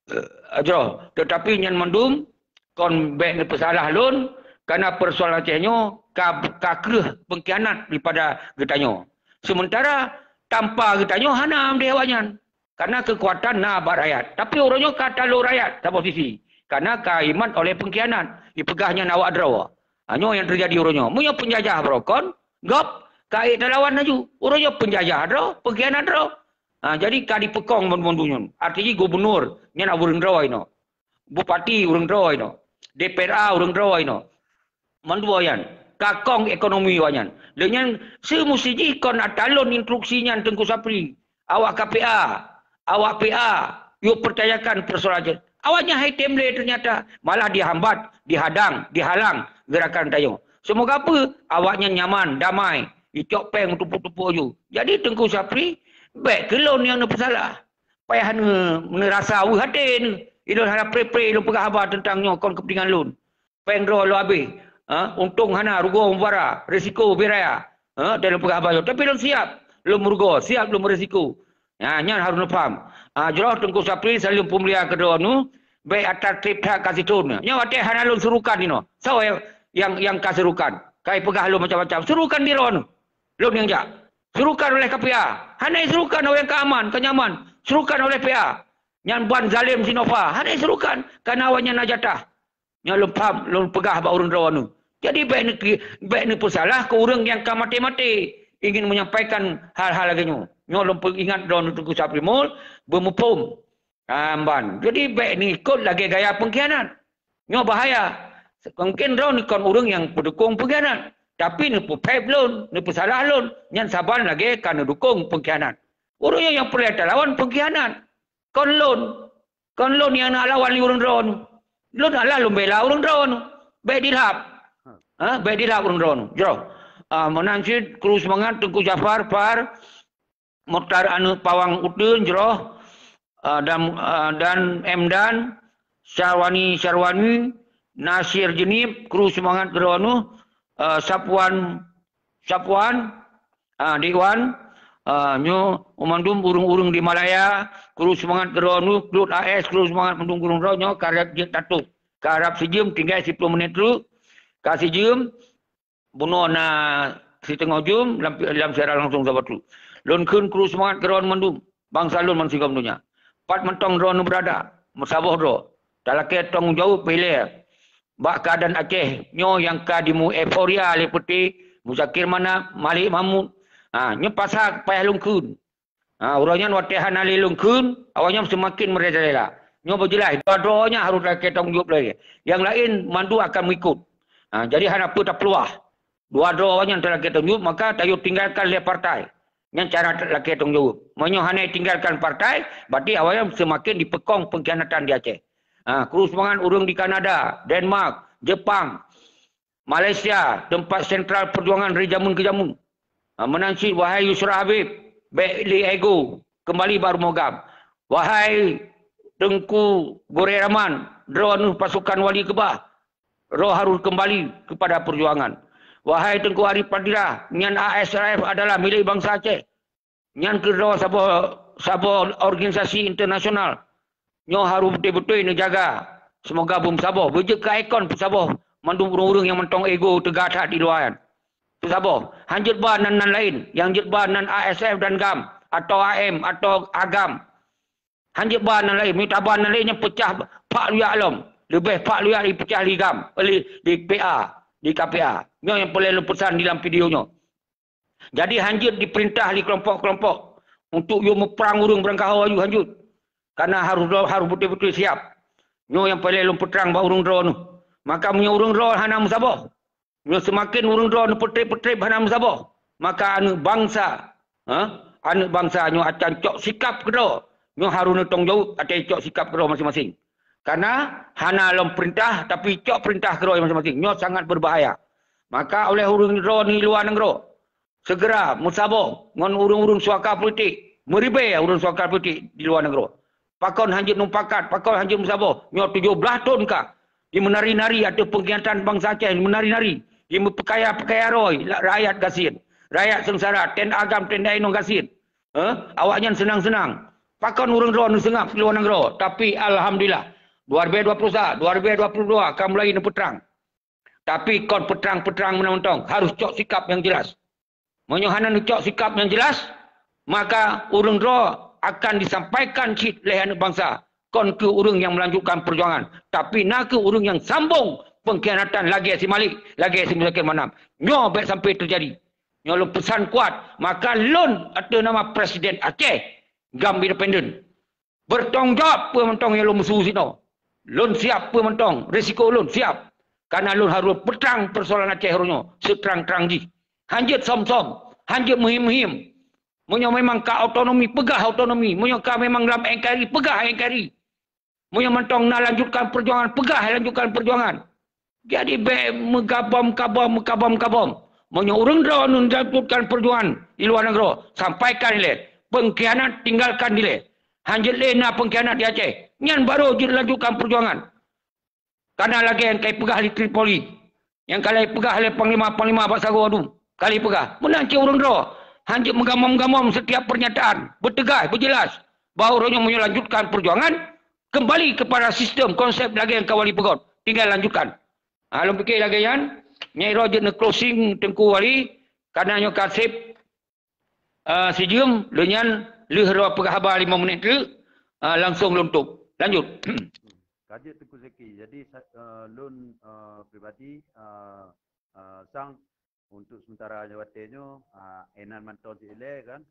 Eh, jroh, tetapi nyan mandum kon bék neupeusalah lôn, karena persoalan Aceh nyoe ka, ka kreueh pengkhianat daripada geutanyoe. Sementara tanpa geutanyoe hana meudeh awaknyan. Karena keukuatan na bak rakyat. Tapi uroe nyoe ka talo rakyat saboh sisi. Karena ka imat oleh pengkhianat. Dipeugah nyan awak droe. Ha, nyoe nyang teujadi uroe nyoe. Meunyoe peunjajah baroe kon, gob ka ék talawan laju. Uroe nyoe peunjajah droe, pengkhianat droe. Ha, jadi ka dipeukong bandum-bandum nyoe. Arti jih gubunur, nyan ureuëng droe inoe. Bupati ureuëng droe inoe. D P R A ureuëng droe inoe. Mandua nyan, ka kong ekonomi awaknyan. Lé nyan, seumusti jih kon ata lôn instruksi nyan Teungku Sapri. Awak K P A, awak P A, yue percayakan persoalan jih. Awaknyan hai tem lé ternyata, malah dihambat, dihadang, dihalang gerakan tanyoe. Semoga apa? Awaknyan nyaman, damai, icok péng tumpuk-tumpuk aju. Jadi Teungku Sapri, bék keu lôn nyang neupeusalah. Payah ne-, neurasa weueh até ne. Ilôn hana pre-pre ilôn peugah haba teuntang nyoe kon keupeuntengan lôn. Péng droe lôn habéh. Ha? Untông hana, rugoe mubara, risiko bit raya. Ha? Dan lôn peugah haba nyoe. Tapi lôn siap. Lôn meurugoe, siap lôn meurisiko. Ha, nyan harôh neupaham. Ha, jroh Teungku Sapri saleuem peumulia keu droeneuh, bék atra treb that ka sithon. Nyoe watée hana lôn surukan inoe. Soe nyang, nyang ka surukan? Kai peugah lôn macam-macam. Surukan di droeneuh. Lôn nyang jak. Surukan oleh K P A. Hana surukan oleh ka aman, ka nyaman. Surukan oleh P A. Nyan ban zalem Sinova. Hana surukan. Karena awaknyan na jatah. Nyoe lôn paham, lôn peugah bak ureuëng droeneuh. Jadi, bék neu-, bék neupeusalah keu ureuëng nyang ka maté-maté ingin menyampaikan hal-hal lagée nyoe. Nyoe lôn peuingat droeneuh Teungku Sapri Mall beumuphom. Amban. Jadi, bék neuikot lagée gaya pengkhianat. Nyoe bahaya. Mungkin droeneuh kon ureuëng nyang peudukong pengkhianat. Tapi neupeupéb lôn, neupeusalah lôn. Nyan saban lagée ka neudukong pengkhianat. Ureuëng nyang peureulée talawan pengkhianat. Kon lôn. Kon lôn nyang neulawan lé ureuëng droeneuh. Lôn alah lôn bela ureuëng droeneuh. Bék dilhab. Ha, bék dilhab ureuëng droeneuh. Jroh. Ah, meunan cit kru seumangat Teungku Jafar, Par, Mukhtar aneuëk Pawang Uteuen, jroh. Ah, dan, ah, dan M Dan, Syarwani, Syarwani, Nasir Jeunib, kru seumangat droeneuh, ah, Safwan, Safwan, ah, Dewan, ah, nyoe mandum ureuëng-ureuëng di Malaya, kru seumangat keu droeneuh, Klut A S, kru seumangat mandum ureuëng droe nyoe ka rab jeuet tatôb. Ka rab sijeuem tinggai siploh menit treuk, ka sijeuem, bunoe na siteungoh jeuem lam, lam siaran langsung saboh treuk. Lôn kheun kru seumangat keu droeneuh mandum, bansa lôn bansigom donya. Pat mantong droeneuh beurada, meusaboh droe. Talakée tanggung jaweueb ilée bak keuadaan Aceh nyoe nyang ka jimu-euforia lé Peuté, Muzakir Manaf, Malik Mahmud. Ha, nyoe pasal payah lôn kheun. Ha, uroe nyan watée hana lé lôn kheun, awaknyan seumaken meurajalela. Nyoe beujeulaih, dua droe nyan harôh talakée tanggung jaweueb lagée. Nyang laén mandum akan meuikot. Ha, jadi hana peue tapeuluwah. Dua droe awaknyan talakée tanggung jaweueb, maka tayue tinggalkan lé partai. Nyan cara lakée tanggung jaweueb. Meunyoe hana tinggalkan partai, berarti awaknyan seumaken jipeukong peungkhianatan di Aceh. Ha, kru seumangat ureuëng di Kanada, Denmark, Jepang, Malaysia, teumpat sentral peujuangan dari jameun keu jameun. Ha, meunan cit, wahai Yusra Habib, bék lé ego, keumbali bak rumoh GAM. Wahai Teungku Gorée Rahman, droeneuh pasukan Wali Keubah, droe harôh keumbali keupada peujuangan. Wahai Teungku Arif Fadila, nyan A S R F adalah milék bansa Aceh. Nyan keuh droe saboh, saboh organisasi internasional. Nyoe harôh beutôi-beutôi neujaga. Seumoga beumeusaboh. Beujeuet keu ikon peusaboh mandum ureuëng-ureuëng nyang mantong ego teuga that di luwa nyan. Peusaboh. Han jeuet ba nan-nan laén. Nyang jeuet ba nan A S F dan GAM, atau A M, atau AGAM. Han jeuet ba nan laén. Meunyoe taba nan laén, nyan peucah phak luyak lom. Leubeh phak luyak jipeucah lé GAM, lé, lé P A, lé K P A. Nyoe nyang peureulée lôn peusan di lam video nyoe. Jadi, han jeuet dipeurintah lé keulompok-keulompok untuk yue meuprang ureuëng beurangkaho ayue, han jeuet. Karena harôh, harôh beutôi-beutôi siap. Nyoe nyang peureulée lôn peutrang bak ureuëng droeneuh. Maka meunyoe ureuëng droe hana meusaboh, nyoe seumaken ureuëng droe neupeutreb-peutreb hana meusaboh, maka aneuëk bansa, ha? Aneuëk bansa nyoe akan cok sikap keudroe. Nyoe harôh neutanggung jaweueb ateueh cok sikap keudroe maséng-maséng. Karena hana lom peurintah, tapi cok peurintah keudroe maséng-maséng. Nyoe sangat beubahaya. Maka oleh ureuëng droe di luwa nanggroe, segera meusaboh ngon ureuëng-ureuëng suaka politik. Meuribée ureuëng suaka politik di luwa nanggroe. Pakon han jeuet mupakat, pakon han jeuet meusaboh? Nyoe tujoh blaih thon ka jimeunari-nari ateueh peungkhianatan bansa Aceh, jimeunari-nari, jimeupeukayae-peukayae droe rakyat gasien, rakyat seungsara, ten agam, ten inong gasien. Eh? Awaknyan seunang-seunang. Pakon ureuëng droe neuseungab di luwa nanggroe? Tapi, alhamdulillah, dua ribu dua puluh satu, dua ribu dua puluh dua ka mulai neupeutrang. Tapi kon peutrang-peutrang meunan mantong, harôh cok sikap nyang jeulaih. Meunyoe hana neucok sikap nyang jeulaih, maka ureuëng droe akan disampaikan cit lé aneuëk bansa, kon keuh ureuëng nyang meulanjutkan peujuangan, tapi na keuh ureuëng nyang sambong peungkhianatan lagée si Malik, lagée si Muzakir Manaf. Nyoe bék sampai teujadi. Nyoe lôn peusan kuat, maka lôn ateueh nama Presiden Aceh, GAM Independen, beutanggung jaweueb peue mantong nyang lôn meusu sinoe. Lôn siap peue mantong, risiko lôn siap. Karena lôn harôh peutrang peusoalan Aceh uroe nyoe seutrang-trang jih. Han jeuet som-som, han jeuet meuhiem-meuhiem. Meunyoe memang ka otonomi, peugah otonomi. Meunyoe ka memang lam N K R I, peugah N K R I. Meunyoe mantong na lanjutkan peujuangan, peugah lanjutkan peujuangan. Jadi bék meugabom-kabom, meugabom-kabom. Meunyoe ureuëng droe neulanjutkan peujuangan di luwa nanggroe, sampaikan ilée peungkhianat, tinggalkan dilée. Han jeuet lé na peungkhianat di Aceh. Nyan barô jeuet lanjutkan peujuangan. Kana lagée nyang ka ipeugah lé Tripoli, nyang ka lheueh ipeugah lé panglima-panglima bak sagoe adu, ka lheueh ipeugah. Meunan cit ureuëng droe, han jeuet meugamom-gamom setiap pernyataan, beuteugas, beujeulaih bahwa ureuëng nyoe meunyoe lanjutkan peujuangan, keumbali keupada sistem konsep lagée nyang ka Wali peugét, tinggai lanjutkan. Ha, lôn pike lagée nyan, nyang droe jeuet neu-closing Teungku Wali, kana nyoe ka seb, ah, sijeuem, lheueh nyan lheueh droe peugah haba limong minét teuk, ah, langsong lôn tôb. Lanjut. Ka jeuet Teungku Zaki. Jadi, sa-, eh, lôn, eh, pribadi, eh, eh, sang untuk sementara nyoe watée nyoe, eh, inan mantong cit ilée kan.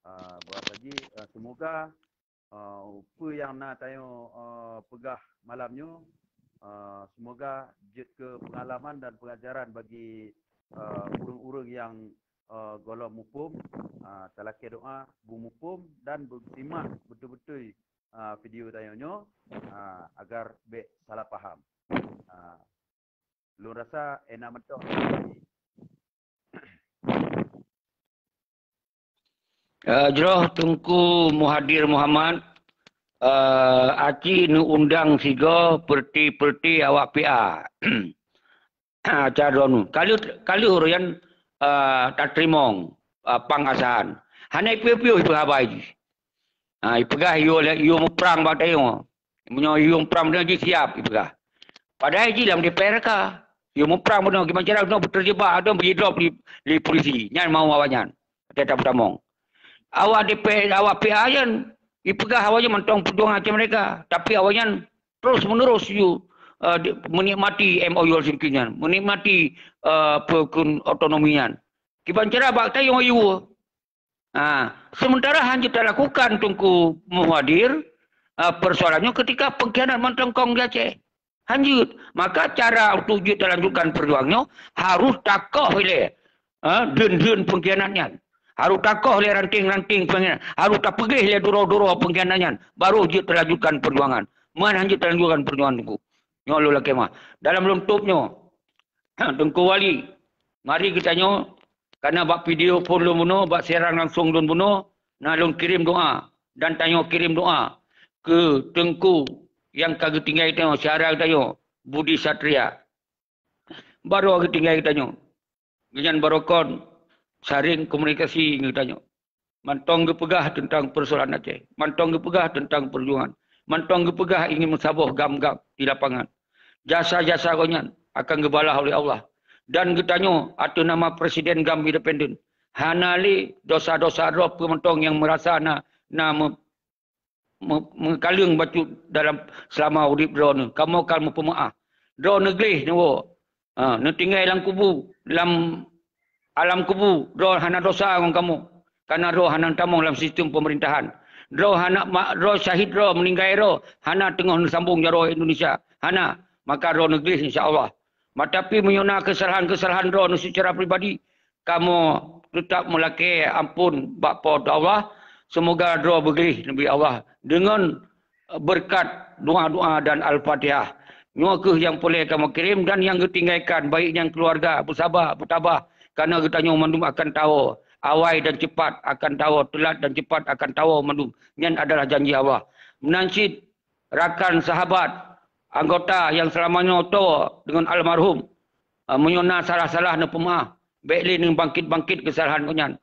Eh, beurapa jih, eh, semoga, eh, peue nyang na tanyoe, eh, peugah malam nyoe, eh, semoga jeuet keu peungalaman dan peungajaran bagi, eh, ureuëng-ureuëng nyang, eh, gohlom muphom. Eh, talakée doá beumuphom dan beusimak beutôi-beutôi, eh, video tanyoe nyoe, eh, agar bék salah paham. Eh, lôn rasa inan mantong. Eh, jroh Teungku Muhadir Muhammad, eh, aci neuundang sigoe peureuti-peureuti awak P A. Acara droeneuh. Ka lheueh, ka lheueh ureuëng nyan, eh, tateurimong, eh, pang asahan. Hana ipiôh-piôh ipeugah haba jih. Ha, ipeugah yue lé, yue muprang bak tanyoe. Meunyoe yue muprang bunoe jih siap ipeugah. Padahai jih lam D P R ka. Yue muprang bunoe, kiban cara bunoe beuteurjeubak, atau beujidrop lé, lé polisi. Nyan mau awaknyan. Watée tapeutamong. Awak D P R, awak P A nyan, ipeugah awaknyan mantong peujuangan Aceh Merdeka. Tapi awaknyan terus menerus yue, eh, di, menikmati M O U Helsinki nyan, menikmati, eh, peukon otonomi nyan. Kiban cara bak tanyoe yue. Ha, sementara han jeuet talakukan Teungku Muhadir, ha, persoalan nyoe ketika pengkhianat mantong kong di Aceh. Hanjeuet. Maka cara untuk jeuet talanjutkan perjuangan nyoe harus takoh ilée, ha, deun-deun pengkhianat nyan. Harus takoh lé ranting-ranting pengkhianat. Harus tapeugéh lé duro-duro pengkhianat nyan. Baru jeuet talanjutkan perjuangan. Meuhan hanjeuet talanjutkan perjuangan Teungku. Nyoe lôn lakée meuah. Dalam lôn tôb nyoe, Teungku Wali, mari geutanyoe, karena bak video phon lôn bunoe, bak siaran langsung lôn bunoe, na lôn kirém doa. Dan tanyoe kirém doa keu Teungku nyang ka geutinggai tanyoe, syedara geutanyoe, Budi Satria. Baroe geutinggai geutanyoe. Geuhnyan baroe kon saréng komunikasi ngon geutanyoe. Mantong geupeugah teuntang peusoalan Aceh. Mantong geupeugah teuntang peujuangan. Mantong geupeugah ingin meusaboh GAM-GAM di lapangan. Jasa-jasa gobnyan akan geubalah oleh Allah. Dan geutanyoe ateueh nama Presiden GAM Independen, hana lé dosa-dosa droe peue mantong nyang meurasa na, na me-, me-, meukaleueng bacut dalam seulama udeb droeneuh. Kamoe ka meupeumeu'ah. Droeneuh gleh neuwoe. Ha, neutinggai lam kubu, lam alam kubu, droe hana dosa ngon kamoe. Karena droe hana tamong lam sistem pemerintahan. Droe hana ma-, droe syahid droe, meuninggai droe, hana teungoh neusambong jaroe Indonesia. Hana. Maka droeneuh gleh, insya Allah. Ma tapi meunyoe na keusalahan-keusalahan droeneuh seucara pribadi, kamoe teutap meulakée amphon bak Po teu Allah. Seumoga droe beugleh neubi Allah deungon beureukat doa-doa dan Al-Fatihah. Nyoe kheueh nyang peureulée kamoe kirém dan nyang geutinggaikan, baik nyang keuluwarga, beusaba, beutabah, karena geutanyoe mandum akan tawoe, awai dan cepat akan tawoe, teulat dan cepat akan tawoe mandum. Nyan adalah janji Allah. Meunan cit rakan sahabat, anggota nyang seulama nyoe toe deungon almarhum, ah, meunyoe na salah-salah neupeumeu'ah, bék lé neubangkét-bangkét keusalahan gobnyan.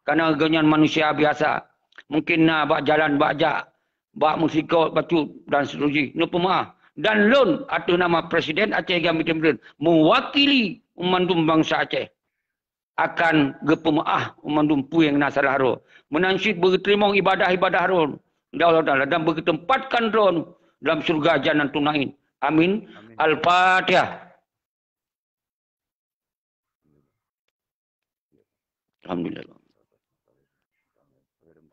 Karena gobnyan manusia biasa. Mungkin na bak jalan, bak jak, bak meusikot bacut dan seterusjih. Neupeumeu'ah. Dan lôn ateueh nama Presiden Aceh GAM Independen meuwakili mandum bansa Aceh akan geupeumeu'ah mandum peue nyang na salah droe. Meunan cit beugeuteurimong ibadah-ibadah droe lé Allah Taala dan beugeuteumpatkan droe dalam syeuruga Jannatun Naim. Amin. Amin. Al-Fatihah. Alhamdulillah.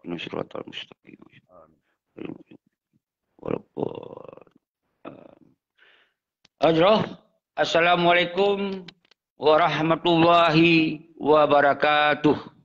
Ihdinas siratal mustaqim. Walaupun, Ajroh, Assalamualaikum warahmatullahi wabarakatuh.